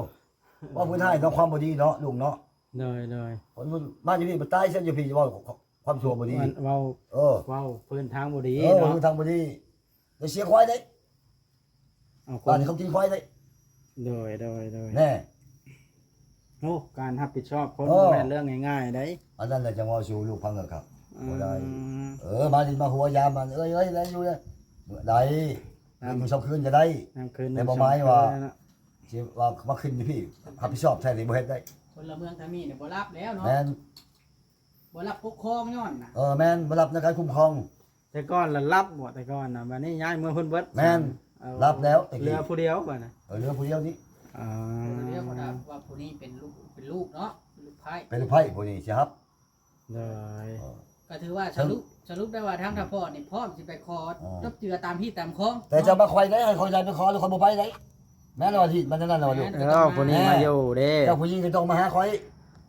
ເວົ້າພື້ນໃຫ້ເນາະ ຄວາມບໍ່ດີເນາະ ລຸງເນາະ. ໂດຍ ໂດຍ ຄົນມາຢູ່ພີ້ ມັນຕາຍຊະຢູ່ພີ້ ເວົ້າຄວາມຊົ່ວບໍ່ດີ ເວົ້າ ເອີ ເວົ້າພື້ນທາງບໍ່ດີ ເອີ ເນາະ ເວົ້າພື້ນທາງບໍ່ດີ ໄດ້ເສຍຄວາຍເດ້ ເອົາຄົນ ບ້ານເຂົາກິນຄວາຍເດ້. ໂດຍ ໂດຍ ໂດຍ ແນ່ ໂອ້ ການຮັບຜິດຊອບຄົນ ເອີ ບໍ່ແມ່ນເລື່ອງງ່າຍໆໃດ໋. ອັນນັ້ນແຫຼະ ຈັ່ງເວົ້າສູ່ລູກຟັງເອີ ຄັບ ອືມ ບໍ່ໄດ້. ເອີ ມາຫຼິ້ນມາຫົວຢາມມັນ ເອີຍ ເອີຍ ໄດ້ຢູ່ເດ້ ໄດ້ ນຳ ຄືນຢູ່ສອງຄືນກໍໄດ້ ນຳຄືນ ແຕ່ບໍ່ໝາຍວ່າ ນຳສອງຄືນ ຊິວ່າມາຂຶ້ນຢູ່ພີ້ ຮັບຜິດຊອບແທ້ນີ້ບໍ່ເຮັດໄດ້. ພົນລະເມືອງທາງນີ້ນີ້ບໍ່ຮັບແລ້ວເນາະ. ແມ່ນ ບໍ່ຮັບປົກຄອງຍ້ອນນະ. ເອີ ແມ່ນ ບໍ່ຮັບໃນການຄຸ້ມຄອງ. ແຕ່ກ່ອນລະຮັບບໍ່ ແຕ່ກ່ອນນະ ບັດນີ້ຍ້າຍເມືອພຸ້ນເບິດ. ແມ່ນ ເອີ ຮັບແລ້ວແຕ່ກີ້ ເຫຼືອຜູ້ດຽວບັດນະ. ເອີ ເຫຼືອຜູ້ດຽວນີ້ ອ່າ ຜູ້ດຽວ ເພາະວ່າຜູ້ນີ້ເປັນລູກ ເປັນລູກເນາະ ເປັນລູກໃພ້ ເປັນລູກໃພ້ ຜູ້ນີ້ຊິຮັບ. ໂດຍ ເອີ ກໍຖືວ່າສະຫຼຸບ ສະຫຼຸບໄດ້ວ່າທາງທ່າພໍ່ນີ້ພ້ອມຊິໄປຂໍ ອ່າ ຈົບເຈືອຕາມຮີດຕາມຄອງ ແຕ່ເຈົ້າມາຂ້ອຍໄດ້ ໃຫ້ຂ້ອຍໄດ້ໄປຂໍ ແລ້ວຂ້ອຍບໍ່ໄປໄດ້ ແມ່ນວ່າທີ່ມັນນັ້ນວ່າຢູ່ ແມ່ນ ເອີ ຜູ້ນີ້ມາຢູ່ເດ້ ເຈົ້າຜູ້ຍິງກໍຕ້ອງມາຫາຂ້ອຍ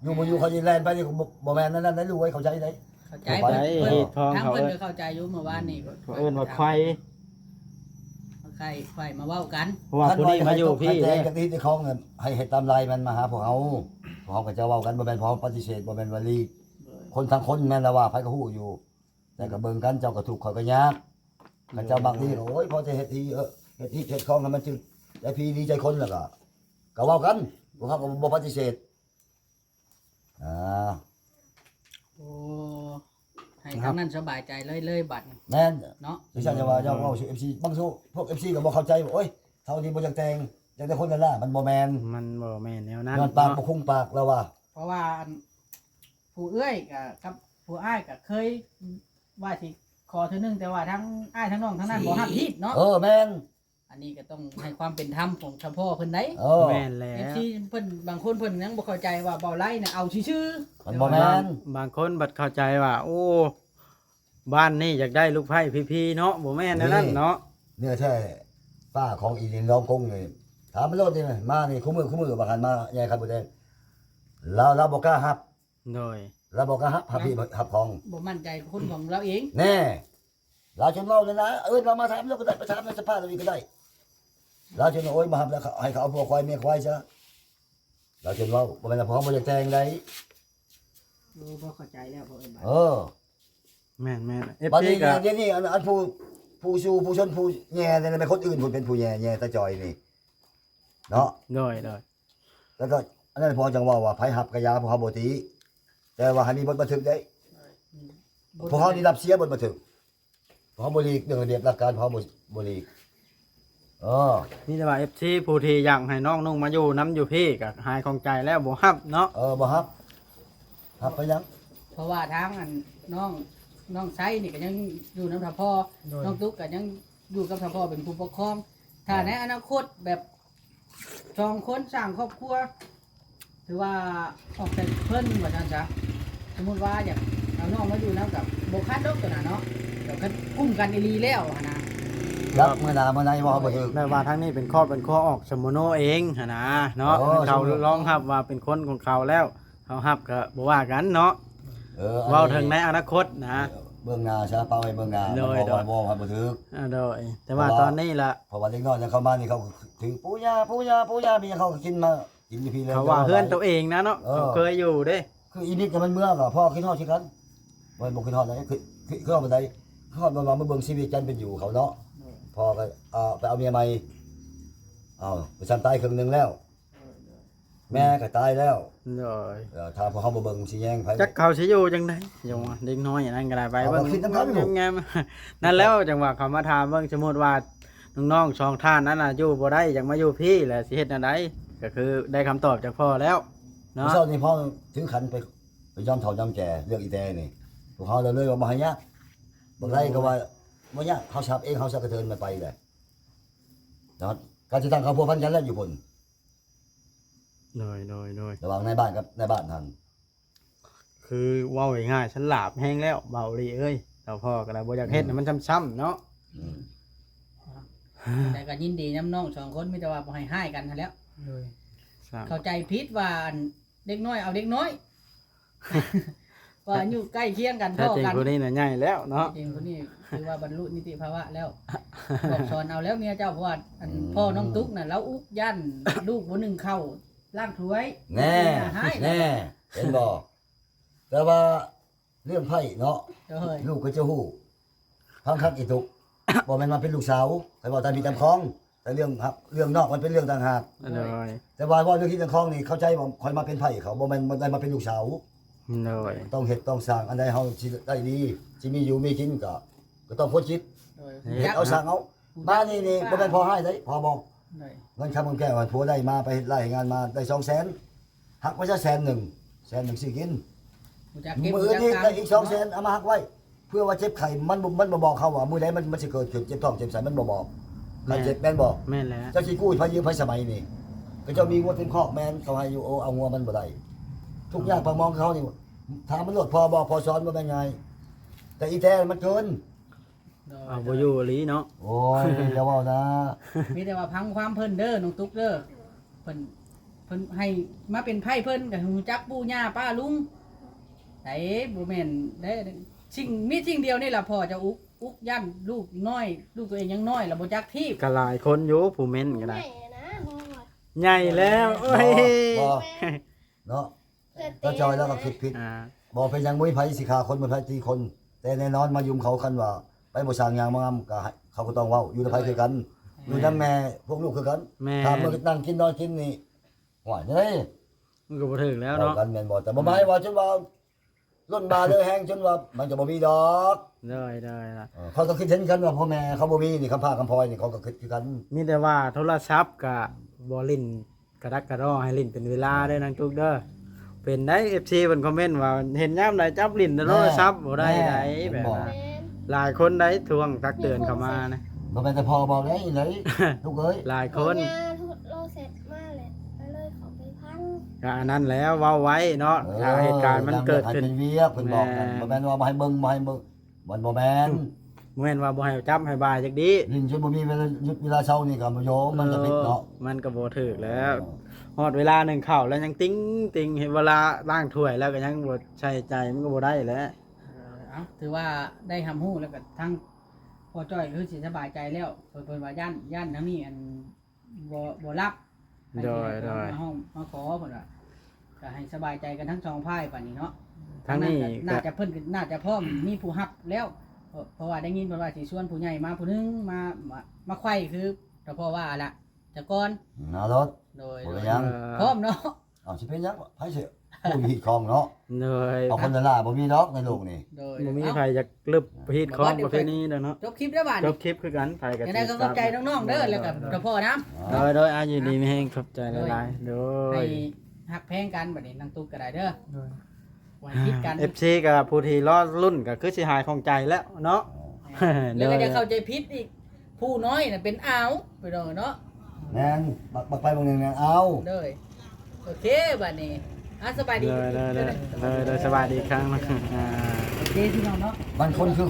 ຢູ່ບໍ່ຢູ່ຂ້ອຍຊິແລ່ນໄປນີ້ ບໍ່ ບໍ່ແມ່ນນັ້ນໄດ້ລູກເອີຍ ເຂົ້າໃຈໄດ້ ເຂົ້າໃຈ ໄປ ເພິ່ນ ເອີ ທາງເພິ່ນກໍເຂົ້າໃຈຢູ່ ເມື່ອວານນີ້ກໍ ເອີ້ນວ່າຂ້ອຍ ມາໄຄ ຂ້ອຍມາເວົ້າກັນ ເພາະວ່າຜູ້ນີ້ມາຢູ່ພີ້ເດ້ ຄັນວ່າຢາກໃຫ້ຕົກໃຫ້ແຕກ ຢາກເຮັດໃຫ້ຂອງນັ້ນ ໃຫ້ ໃຫ້ຕາມລາຍມັນມາຫາພວກເຮົາ ພວກເຮົາກໍຈະເວົ້າກັນ ບໍ່ແມ່ນພວກເຮົາປະຕິເສດ ບໍ່ແມ່ນວ່າຫຼີກ ໂດຍ ຄົນທາງຄົນແມ່ນລະວ່າ ໃຜກໍຮູ້ຢູ່ ແຕ່ກໍເບິ່ງກັນ ເຈົ້າກໍທຸກ ຂ້ອຍກໍຍາກ ຄັນເຈົ້າມັກດີກໍ ໂອ້ຍ ພໍຈະເຮັດທີ່ ເອີ ເຮັດທີ່ເຮັດຂອງໃຫ້ມັນຖືກໃຈພີ້ດີໃຈຄົນ ແລ້ວກໍ ກໍເວົ້າກັນ ພວກເຮົາກໍບໍ່ປະຕິເສດ ອ່າ ໂອ້ ໃຫ້ທາງນັ້ນສະບາຍໃຈເລີຍ ເລີຍບັດນີ້ ແມ່ນ ເນາະ ຄືຊັ້ນຈະວ່າ ເຈົ້າເວົ້າສູ່ເອັຟຊີ ບາງຊຸພວກເອັຟຊີກໍບໍ່ເຂົ້າໃຈວ່າ ໂອ້ຍ ເທົ່ານີ້ບໍ່ຢາກແຕ່ງ ຢາກໄດ້ຄົນລ້າໆ ມັນບໍ່ແມ່ນ ມັນບໍ່ແມ່ນແນວນັ້ນ ຍ້ອນປາກ ເນາະ ບໍ່ຄຸງປາກ ລາວວ່າ ເພາະວ່າ ອັນ ຜູ້ເອື້ອຍກໍກັບຜູ້ອ້າຍກໍເຄີຍວ່າຊິຂໍເທື່ອໜຶ່ງ ແຕ່ວ່າທັງອ້າຍທັງນ້ອງທາງນັ້ນບໍ່ຮັບຮີດເນາະ ເອີ ແມ່ນ ອັນນີ້ກໍຕ້ອງໃຫ້ຄວາມເປັນທຳຂອງສະເພາະເພິ່ນໄດ໋ ເອີ ແມ່ນແລ້ວ ເອັຟຊີເພິ່ນ ບາງຄົນເພິ່ນຍັງບໍ່ເຂົ້າໃຈວ່າເບົາໄລນະເອົາຊື່ໆ ມັນບໍ່ແມ່ນ ບາງ ບາງຄົນບັດເຂົ້າໃຈວ່າ ໂອ້ ບ້ານນີ້ຢາກໄດ້ລູກໃພ້ພີ້ໆເນາະ ບໍ່ແມ່ນແນວນັ້ນເນາະ ເນື້ອແທ້ປ້າຂອງອີລິນລອງກົງນີ້ ຖາມມັນໂລດນີ້ ມານີ້ຄູ່ມື້ ຄູ່ມື້ ບາງຄັນມາໃຫຍ່ຄັນບໍ່ແດງ ລາວ ລາວບໍ່ກ້າຮັບ ໂດຍ ລາວບໍ່ກ້າຮັບ ຮັບພີ້ ລາວ ຮັບຂອງ ບໍ່ໝັ້ນໃຈຄົນຂອງລາວເອງ ແນ່ ລາວຈົນເວົ້າແລ້ວນະ ເອີ້ນລາວມາຖາມລາວກໍໄດ້ ໄປຖາມໃນສະພາລາວອີກກໍໄດ້ ລາວຈົນວ່າ ໂອ້ຍ ບໍ່ຮັບແລ້ວ ເຂົາໃຫ້ເຂົາເອົາຜົວຄວາຍເມຍຄວາຍຊະ ລາວຈົນເວົ້າ ບໍ່ແມ່ນວ່າພວກເຮົາບໍ່ຢາກແຕ່ງໃດ ເອີ ພໍເຂົ້າໃຈແລ້ວ ພໍເອີ້ນວ່າ ເອີ ແມ່ນໆ ເອັຟຊີ ບັດນີ້ກໍ ດຽວນີ້ ອັນ ອັນຜູ້ ຜູ້ຊູ້ຜູ້ຊົນ ຜູ້ແຍ່ນີ້ແມ່ນຄົນອື່ນ ຜູ້ເປັນຜູ້ແຍ່ ແຍ່ຕາຈ່ອຍນີ້ເນາະ ໂດຍໆ ແລ້ວກໍອັນນັ້ນພໍຈັ່ງເວົ້າວ່າ ໃຜຮັບກະຢ່າ ພວກເຮົາບໍ່ຕິ ແຕ່ວ່າໃຫ້ມີບົດບັນທຶກໄດ້ ອືມ ພວກເຮົານີ້ຮັບເສຍບົດບັນທຶກ ເຮົາບໍ່ຫຼີກເລື່ອງລະບຽບຫຼັກການ ເຮົາບໍ່ ບໍ່ຫຼີກ ເອີ ມີແຕ່ວ່າເອັຟຊີຜູ້ທີ່ຢາກໃຫ້ນ້ອງນຸ່ງມາຢູ່ນຳຢູ່ພີ້ກໍຫາຍຂ້ອງໃຈແລ້ວ ບໍ່ຮັບເນາະ ເອີ ບໍ່ຮັບ ຮັບໄປຫຍັງ ເພາະວ່າທາງອັນນ້ອງ ນ້ອງໄຊນີ້ກໍຍັງຢູ່ນຳທ່າພໍ່ ໂດຍ ນ້ອງຕຸກກໍຍັງຢູ່ກັບທ່າພໍ່ເປັນຜູ້ປົກຄອງ ຖ້າໃນອະນາຄົດແບບ ສອງຄົນສ້າງຄອບຄົວ ຖືວ່າອອກແຕ່ເພິ່ນວ່າຊັ້ນຊະ ສົມມຸດວ່າຢາກເອົານ້ອງມາຢູ່ນຳກັບບໍ່ຂັດດອກຕົວນັ້ນເນາະ ແບບຄັນກຸ້ມກັນອີ່ຫຼີແລ້ວຫັ້ນນະ ຈັກມື້ໜ້າມື້ໃນເວົ້າບໍ່ຖືກ ແບບວ່າທາງນີ້ເປັນຄອບເປັນຄົວອອກສະໂມໂນເອງຫັ້ນນະເນາະ ເອີ ເຂົາລອງຮັບວ່າເປັນຄົນຂອງເຂົາແລ້ວ ເຮົາຮັບກໍບໍ່ວ່າກັນເນາະ ເອີ ເວົ້າເຖິງໃນອະນາຄົດນະ ເອີ ເບື້ອງໜ້າຊະ ເປົ່າໃຫ້ເບື້ອງໜ້າ ໂດຍ ມັນບໍ່ ບໍ່ ບໍ່ ບໍ່ຖືກ ອ່າ ໂດຍ ແຕ່ວ່າ ເພາະວ່າຕອນນີ້ລະ ເພາະວ່າເດັກນ້ອຍເຂົາມານີ້ ເຂົາຖືປູຍ່າ ປູຍ່າ ປູຍ່າ ມີຫຍັງເຂົາກໍກິນມາ ກິນຢູ່ພີ້ເລີຍ ເຂົາວ່າເຮືອນໂຕເອງນະເນາະ ເອີ ເຂົາເຄີຍຢູ່ເດ້ ຄືອີນິດກໍມັນເມືອກໍພໍຄິດຮອດຄືກັນ ບໍ່ ບໍ່ຄິດຮອດໃດ ຄື ຄື ຄືເອົາປານໃດ ຄືຮອດມາ ມາເບິ່ງຊີວິດການເປັນຢູ່ເຂົາເນາະ ໂດຍ ພໍ່ກໍ ອ່າ ໄປເອົາເມຍໃໝ່ ເອົາ ໄປຊັ້ນຕາຍເຄິ່ງໜຶ່ງແລ້ວ ແມ່ກໍຕາຍແລ້ວ ໂດຍ ເອີ ຖ້າພວກເຮົາບໍ່ເບິ່ງຊິແຍງໃຜ ຈັກເຂົາຊິຢູ່ຈັ່ງໃດ ຈັ່ງວ່າເດັກນ້ອຍອັນນັ້ນກໍໄດ້ ໄປເບິ່ງ ເອົາ ຄິດນຳກັນ ງາມໆ ນັ້ນແລ້ວ ຈັ່ງວ່າເຂົາມາຖາມເບິ່ງ ສົມມຸດວ່ານ້ອງໆສອງທ່ານນັ້ນນະຢູ່ບໍ່ໄດ້ ຢາກມາຢູ່ພີ້ ແລ້ວຊິເຮັດແນວໃດ ກໍຄືໄດ້ຄຳຕອບຈາກພໍ່ແລ້ວເນາະ ມື້ເຊົ້ານີ້ພໍ່ຖືຂັນໄປ ໄປຢອມເຖົ້າຢອມແກ່ ເລື່ອງອີແຕນີ້ ພວກເຮົາເລີຍວ່າບໍ່ໃຫ້ຍາກ ບັກໄລກໍວ່າບໍ່ຍາກ ເຮົາສັບເອງ ເຮົາສັກກະເທີນມັນໄປແຫຼະ ເນາະ ການຊິຕັ້ງເຂົາພົວພັນກັນແລ້ວຢູ່ພຸ້ນ ໂດຍ ໂດຍ ໂດຍ ລະຫວ່າງນາຍບ້ານກັບນາຍບ້ານຫັ້ນ ຄືເວົ້າງ່າຍໆ ສະຫຼາບແຮງແລ້ວ ເບົາຫຼີເອີຍ ເຈົ້າພໍ່ກໍໄດ້ບໍ່ຢາກເຮັດໃຫ້ມັນຊ້ຳໆເນາະ ອືມ ແຕ່ກໍຍິນດີນຳນ້ອງສອງຄົນ ມີແຕ່ວ່າບໍ່ໃຫ້ຮ້າຍກັນຫັ້ນແຫຼ້ວ ໂດຍ ເຂົ້າໃຈຜິດວ່າ ອັນ ເດັກນ້ອຍເອົາເດັກນ້ອຍ ວ່າອາຍຸໃກ້ຄຽງກັນ ແທ້ຈິງຜູ້ນີ້ນະໃຫຍ່ແລ້ວເນາະ ແທ້ຈິງຜູ້ນີ້ຖືວ່າບັນລຸນິຕິພາວະແລ້ວ ບອກສອນເອົາແລ້ວເມຍເຈົ້າ ເພາະວ່າ ອັນ ອືມ ພໍ່ນ້ອງຕຸກນະ ລາວອຸກຢ້ານລູກບໍ່ໜຶ້ງເຂົ້າລ້າງຖ້ວຍ ແນ່ ແນ່ ເຫັນບໍ່ ແຕ່ວ່າເລື່ອງໃພ້ເນາະ ໂດຍ ລູກກໍຈະຮູ້ ຟັງຄັກອີຕຸກ ບໍ່ແມ່ນວ່າເປັນລູກສາວ ໃຫ້ເວົ້າຕາມທີ່ຕາມຄອງ ແຕ່ເລື່ອງຮັບ ເລື່ອງນອກມັນເປັນເລື່ອງຕ່າງຫາກ ໂດຍ ແຕ່ວ່າເວົ້າເລື່ອງທີ່ເຈົ້າຂອງນີ້ ເຂົ້າໃຈວ່າຂ້ອຍມາເປັນໃພ້ເຂົາ ບໍ່ແມ່ນ ບໍ່ໄດ້ມາເປັນລູກສາວ ໂດຍ ຕ້ອງເຮັດຕ້ອງສ້າງ ອັນໃດເຮົາຊິໄດ້ດີ ຊິມີຢູ່ມີກິນກໍ ກໍຕ້ອງຄົດຄິດ ໂດຍ ເຮັດເອົາສ້າງເອົາ ມານີ້ນີ້ບໍ່ແມ່ນພໍ່ຮ້າຍເດ້ ພໍ່ບອກ ໂດຍ ເງິນຄຳເງິນແກ້ວ ຜົວໄດ້ມາ ໄປເຮັດໄຮ່ເຮັດງານມາໄດ້ສອງແສນ ຫັກໄວ້ຊະແສນໜຶ່ງ ແສນໜຶ່ງຊື້ກິນ ຮູ້ຈັກເກັບ ມື້ອື່ນນີ້ ຮູ້ຈັກ ໄດ້ອີກສອງແສນ ເອົາມາຫັກໄວ້ ເພື່ອວ່າເຈັບໄຂ້ ມັນບໍ່ ມັນບໍ່ບອກເຮົາວ່າມື້ໃດມັນ ມັນຊິເກີດຂຶ້ນ ເຈັບທ້ອງເຈັບໄສ້ ມັນບໍ່ບອກ ແມ່ນ ຄັນເຈັບແມ່ນບໍ່ ແມ່ນແຫຼະ ເຈົ້າຊິກູ້ໃຜ ຢືມໃຜສະໄໝນີ້ ເຂົາເຈົ້າມີງົວເຕັມຄອກ ແມ່ນ ເຂົາໃຫ້ຢູ່ ໂອ້ ເອົາງົວມັນບໍ່ໄດ້ ທຸກຍາກປາກໝອງເຂົານີ້ ຖາມມັນໂລດ ພໍ່ບອກ ພໍ່ສອນ ບໍ່ແມ່ນງ່າຍ ແຕ່ອີແຕ່ມັນເກີນ ໂດຍ ເອົາບໍ່ຢູ່ອີ່ຫຼີເນາະ. ໂອ້ຍ ຢ່າເວົ້ານະ ມີແຕ່ວ່າຟັງຄວາມເພິ່ນເດີ ນ້ອງຕຸກເດີ ເພິ່ນ ເພິ່ນໃຫ້ມາເປັນໃພ້ເພິ່ນກໍຮູ້ຈັກປູ່ຍ່າປ້າລຸງ ໃດ ບໍ່ແມ່ນເດ້. ສິ່ງ ມີສິ່ງດຽວນີ້ລະພໍ່ຈະອຸກ ອຸກຢ້ານລູກນ້ອຍ ລູກຕົວເອງຍັງນ້ອຍລະບໍ່ຈັກທີບ. ກໍຫຼາຍຄົນຢູ່ຜູ້ເມັ້ນກໍໄດ້ ໃຫຍ່ແລ້ວ ໂອ້ຍ ເນາະ ຕາຈອຍລາວກໍຄິດຜິດ ບໍ່ເປັນຫຍັງ ບໍ່ມີໃຜຊິຂ້າຄົນ ບໍ່ມີໃຜຕີຄົນ. ແຕ່ແນ່ນອນມາຢືມເຂົາ ຄັນວ່າໄປບໍ່ສ້າງຫຍັງມາງາມ ກໍໃຫ້ເຂົາກໍຕ້ອງເວົ້າ ຢູ່ນຳໃຜຄືກັນ ຢູ່ນຳແມ່ພວກລູກຄືກັນ. ຖ້າມານັ່ງກິນນອນກິນນີ້ ຫວາຍເດ້ ມັນກໍບໍ່ຖືກແລ້ວເນາະ ເວົ້າກັນແມ່ນບໍ່? ແຕ່ບໍ່ໝາຍວ່າຈົນວ່າລົ້ນບາເຫຼືອແຮງ ຈົນວ່າມັນກໍບໍ່ມີດອກ. ໂດຍໆ ເອີ ເຂົາກໍຄິດເຫັນກັນວ່າພໍ່ແມ່ເຂົາບໍ່ມີນີ້ ຄຳພ້າຄຳພອຍນີ້ ເຂົາກໍຄິດຄືກັນ. ມີແຕ່ວ່າໂທລະສັບກໍບໍ່ຫຼິ້ນ ກະດັກກະດໍໃຫ້ຫຼິ້ນເປັນເວລາເດີນາງຕຸກເດີ. ເປັນໄດ໋ ເອັຟຊີ ເພິ່ນຄອມເມັນວ່າ ເຫັນຍາມໃດຈັບຫຼິ້ນແຕ່ໂທລະສັບບໍ່ໄດ້ໄດ໋ ແບບນັ້ນ ຫຼາຍຄົນໄດ໋ ທວງຕັກເຕືອນເຂົ້າມານະ. ບໍ່ແມ່ນແຕ່ພໍ່ບອກໄດ໋ ໄດ໋ ລູກເອີຍ ຫຼາຍຄົນ ຍາໂທລະສັບມາແຫຼະ ກໍເລີຍເຂົ້າໄປພັງ. ກໍອັນນັ້ນແຫຼະ ເວົ້າໄວ້ເນາະ ຖ້າເຫດການມັນເກີດຂຶ້ນ ເປັນວຽກ ເພິ່ນບອກນັ້ນ ບໍ່ແມ່ນວ່າບໍ່ໃຫ້ເບິ່ງ ບໍ່ໃຫ້ເບິ່ງ ມັນບໍ່ແມ່ນ ບໍ່ແມ່ນວ່າບໍ່ໃຫ້ຈັບໃຫ້ບາຍຈັກດີ ຫຼິ້ນຈົນບໍ່ມີເວລາຢຸດເວລາເຊົານີ້ກໍບໍ່ຍອມ ມັນກໍຜິດເນາະ ມັນກໍບໍ່ຖືກແລ້ວ. ຮອດເວລາໜຶ້ງເຂົ້າແລ້ວຍັງຕິງໆ ເວລາລ້າງຖ້ວຍແລ້ວກໍຍັງບໍ່ໃສ່ໃຈ ມັນກໍບໍ່ໄດ້ແຫຼະ. ເອີ ເອົ້າ ຖືວ່າໄດ້ຮັບຮູ້ແລ້ວກໍທາງພໍ່ຈ້ອຍຄືຊິສະບາຍໃຈແລ້ວ ເພິ່ນ ເພິ່ນວ່າຢ້ານ ຢ້ານທາງນີ້ອັນ ບໍ່ ບໍ່ຮັບ ໃຜຊິໃຫ້ເພິ່ນມາຮ້ອງມາຂໍ ເພິ່ນວ່າ ກໍໃຫ້ສະບາຍໃຈກັນທັງສອງຝ່າຍບາດນີ້ເນາະ. ທາງນີ້ກໍໜ້າຈະ ເພິ່ນໜ້າຈະພ້ອມມີຜູ້ຮັບແລ້ວ ເພາະ ເພາະວ່າໄດ້ຍິນເພິ່ນວ່າຊິຊວນຜູ້ໃຫຍ່ມາຜູ້ໜຶ່ງ ມາ ມາ ມາໄຂວ້ຄືເຈົ້າພໍ່ວ່າຫັ້ນລະ ຈະກ່ອນ ເອົາໂລດ ໂດຍ ບໍ່ເປັນຫຍັງ ພ້ອມເນາະ. ເອົາ ຊິເປັນຫຍັງ ໃຜຊິຜູ້ທີ່ຄອງເນາະ ໂດຍ ເອົາຄົນລະລ້າບໍ່ມີດອກໃນໂລກນີ້ ໂດຍ ບໍ່ມີໃຜຢາກລຶບຮີດຄອງປະເພນີດອກເນາະ. ຈົບຄລິບແລ້ວບາດນີ້ ຈົບຄລິບຄືກັນ ໃຜກໍ ຈັ່ງໃດກໍຂອບໃຈນ້ອງໆເດີ ແລ້ວກໍເຈົ້າພໍ່ນຳ ໂດຍໆ ອາ ຢູ່ດີມີແຮງ ຂອບໃຈຫຼາຍໆ ໂດຍ ໃຫ້ຮັກແພງກັນບາດນີ້ ນາງຕຸກກໍໄດ້ເດີ ໂດຍ ບໍ່ໃຫ້ຜິດກັນ ເອັຟຊີ ກໍຜູ້ທີ່ລໍລຸ້ນກໍຄືຊິຫາຍຂ້ອງໃຈແລ້ວເນາະ ແລ້ວກໍຈະເຂົ້າໃຈຜິດອີກ ຜູ້ນ້ອຍນະເປັນອາວ ພີ່ນ້ອງເນາະ ແມ່ນ ບັກ ບັກໄຟບັກໜຶ່ງແມ່ນອາວ ໂດຍ ໂອເຄ ບາດນີ້ ອ່າ ສະບາຍດີ ໂດຍໆ ໂດຍໆ ສະບາຍດີອີກຄັ້ງເນາະ ອ່າ ໂອເຄ ພີ່ນ້ອງເນາະ ມັນຄົນຄື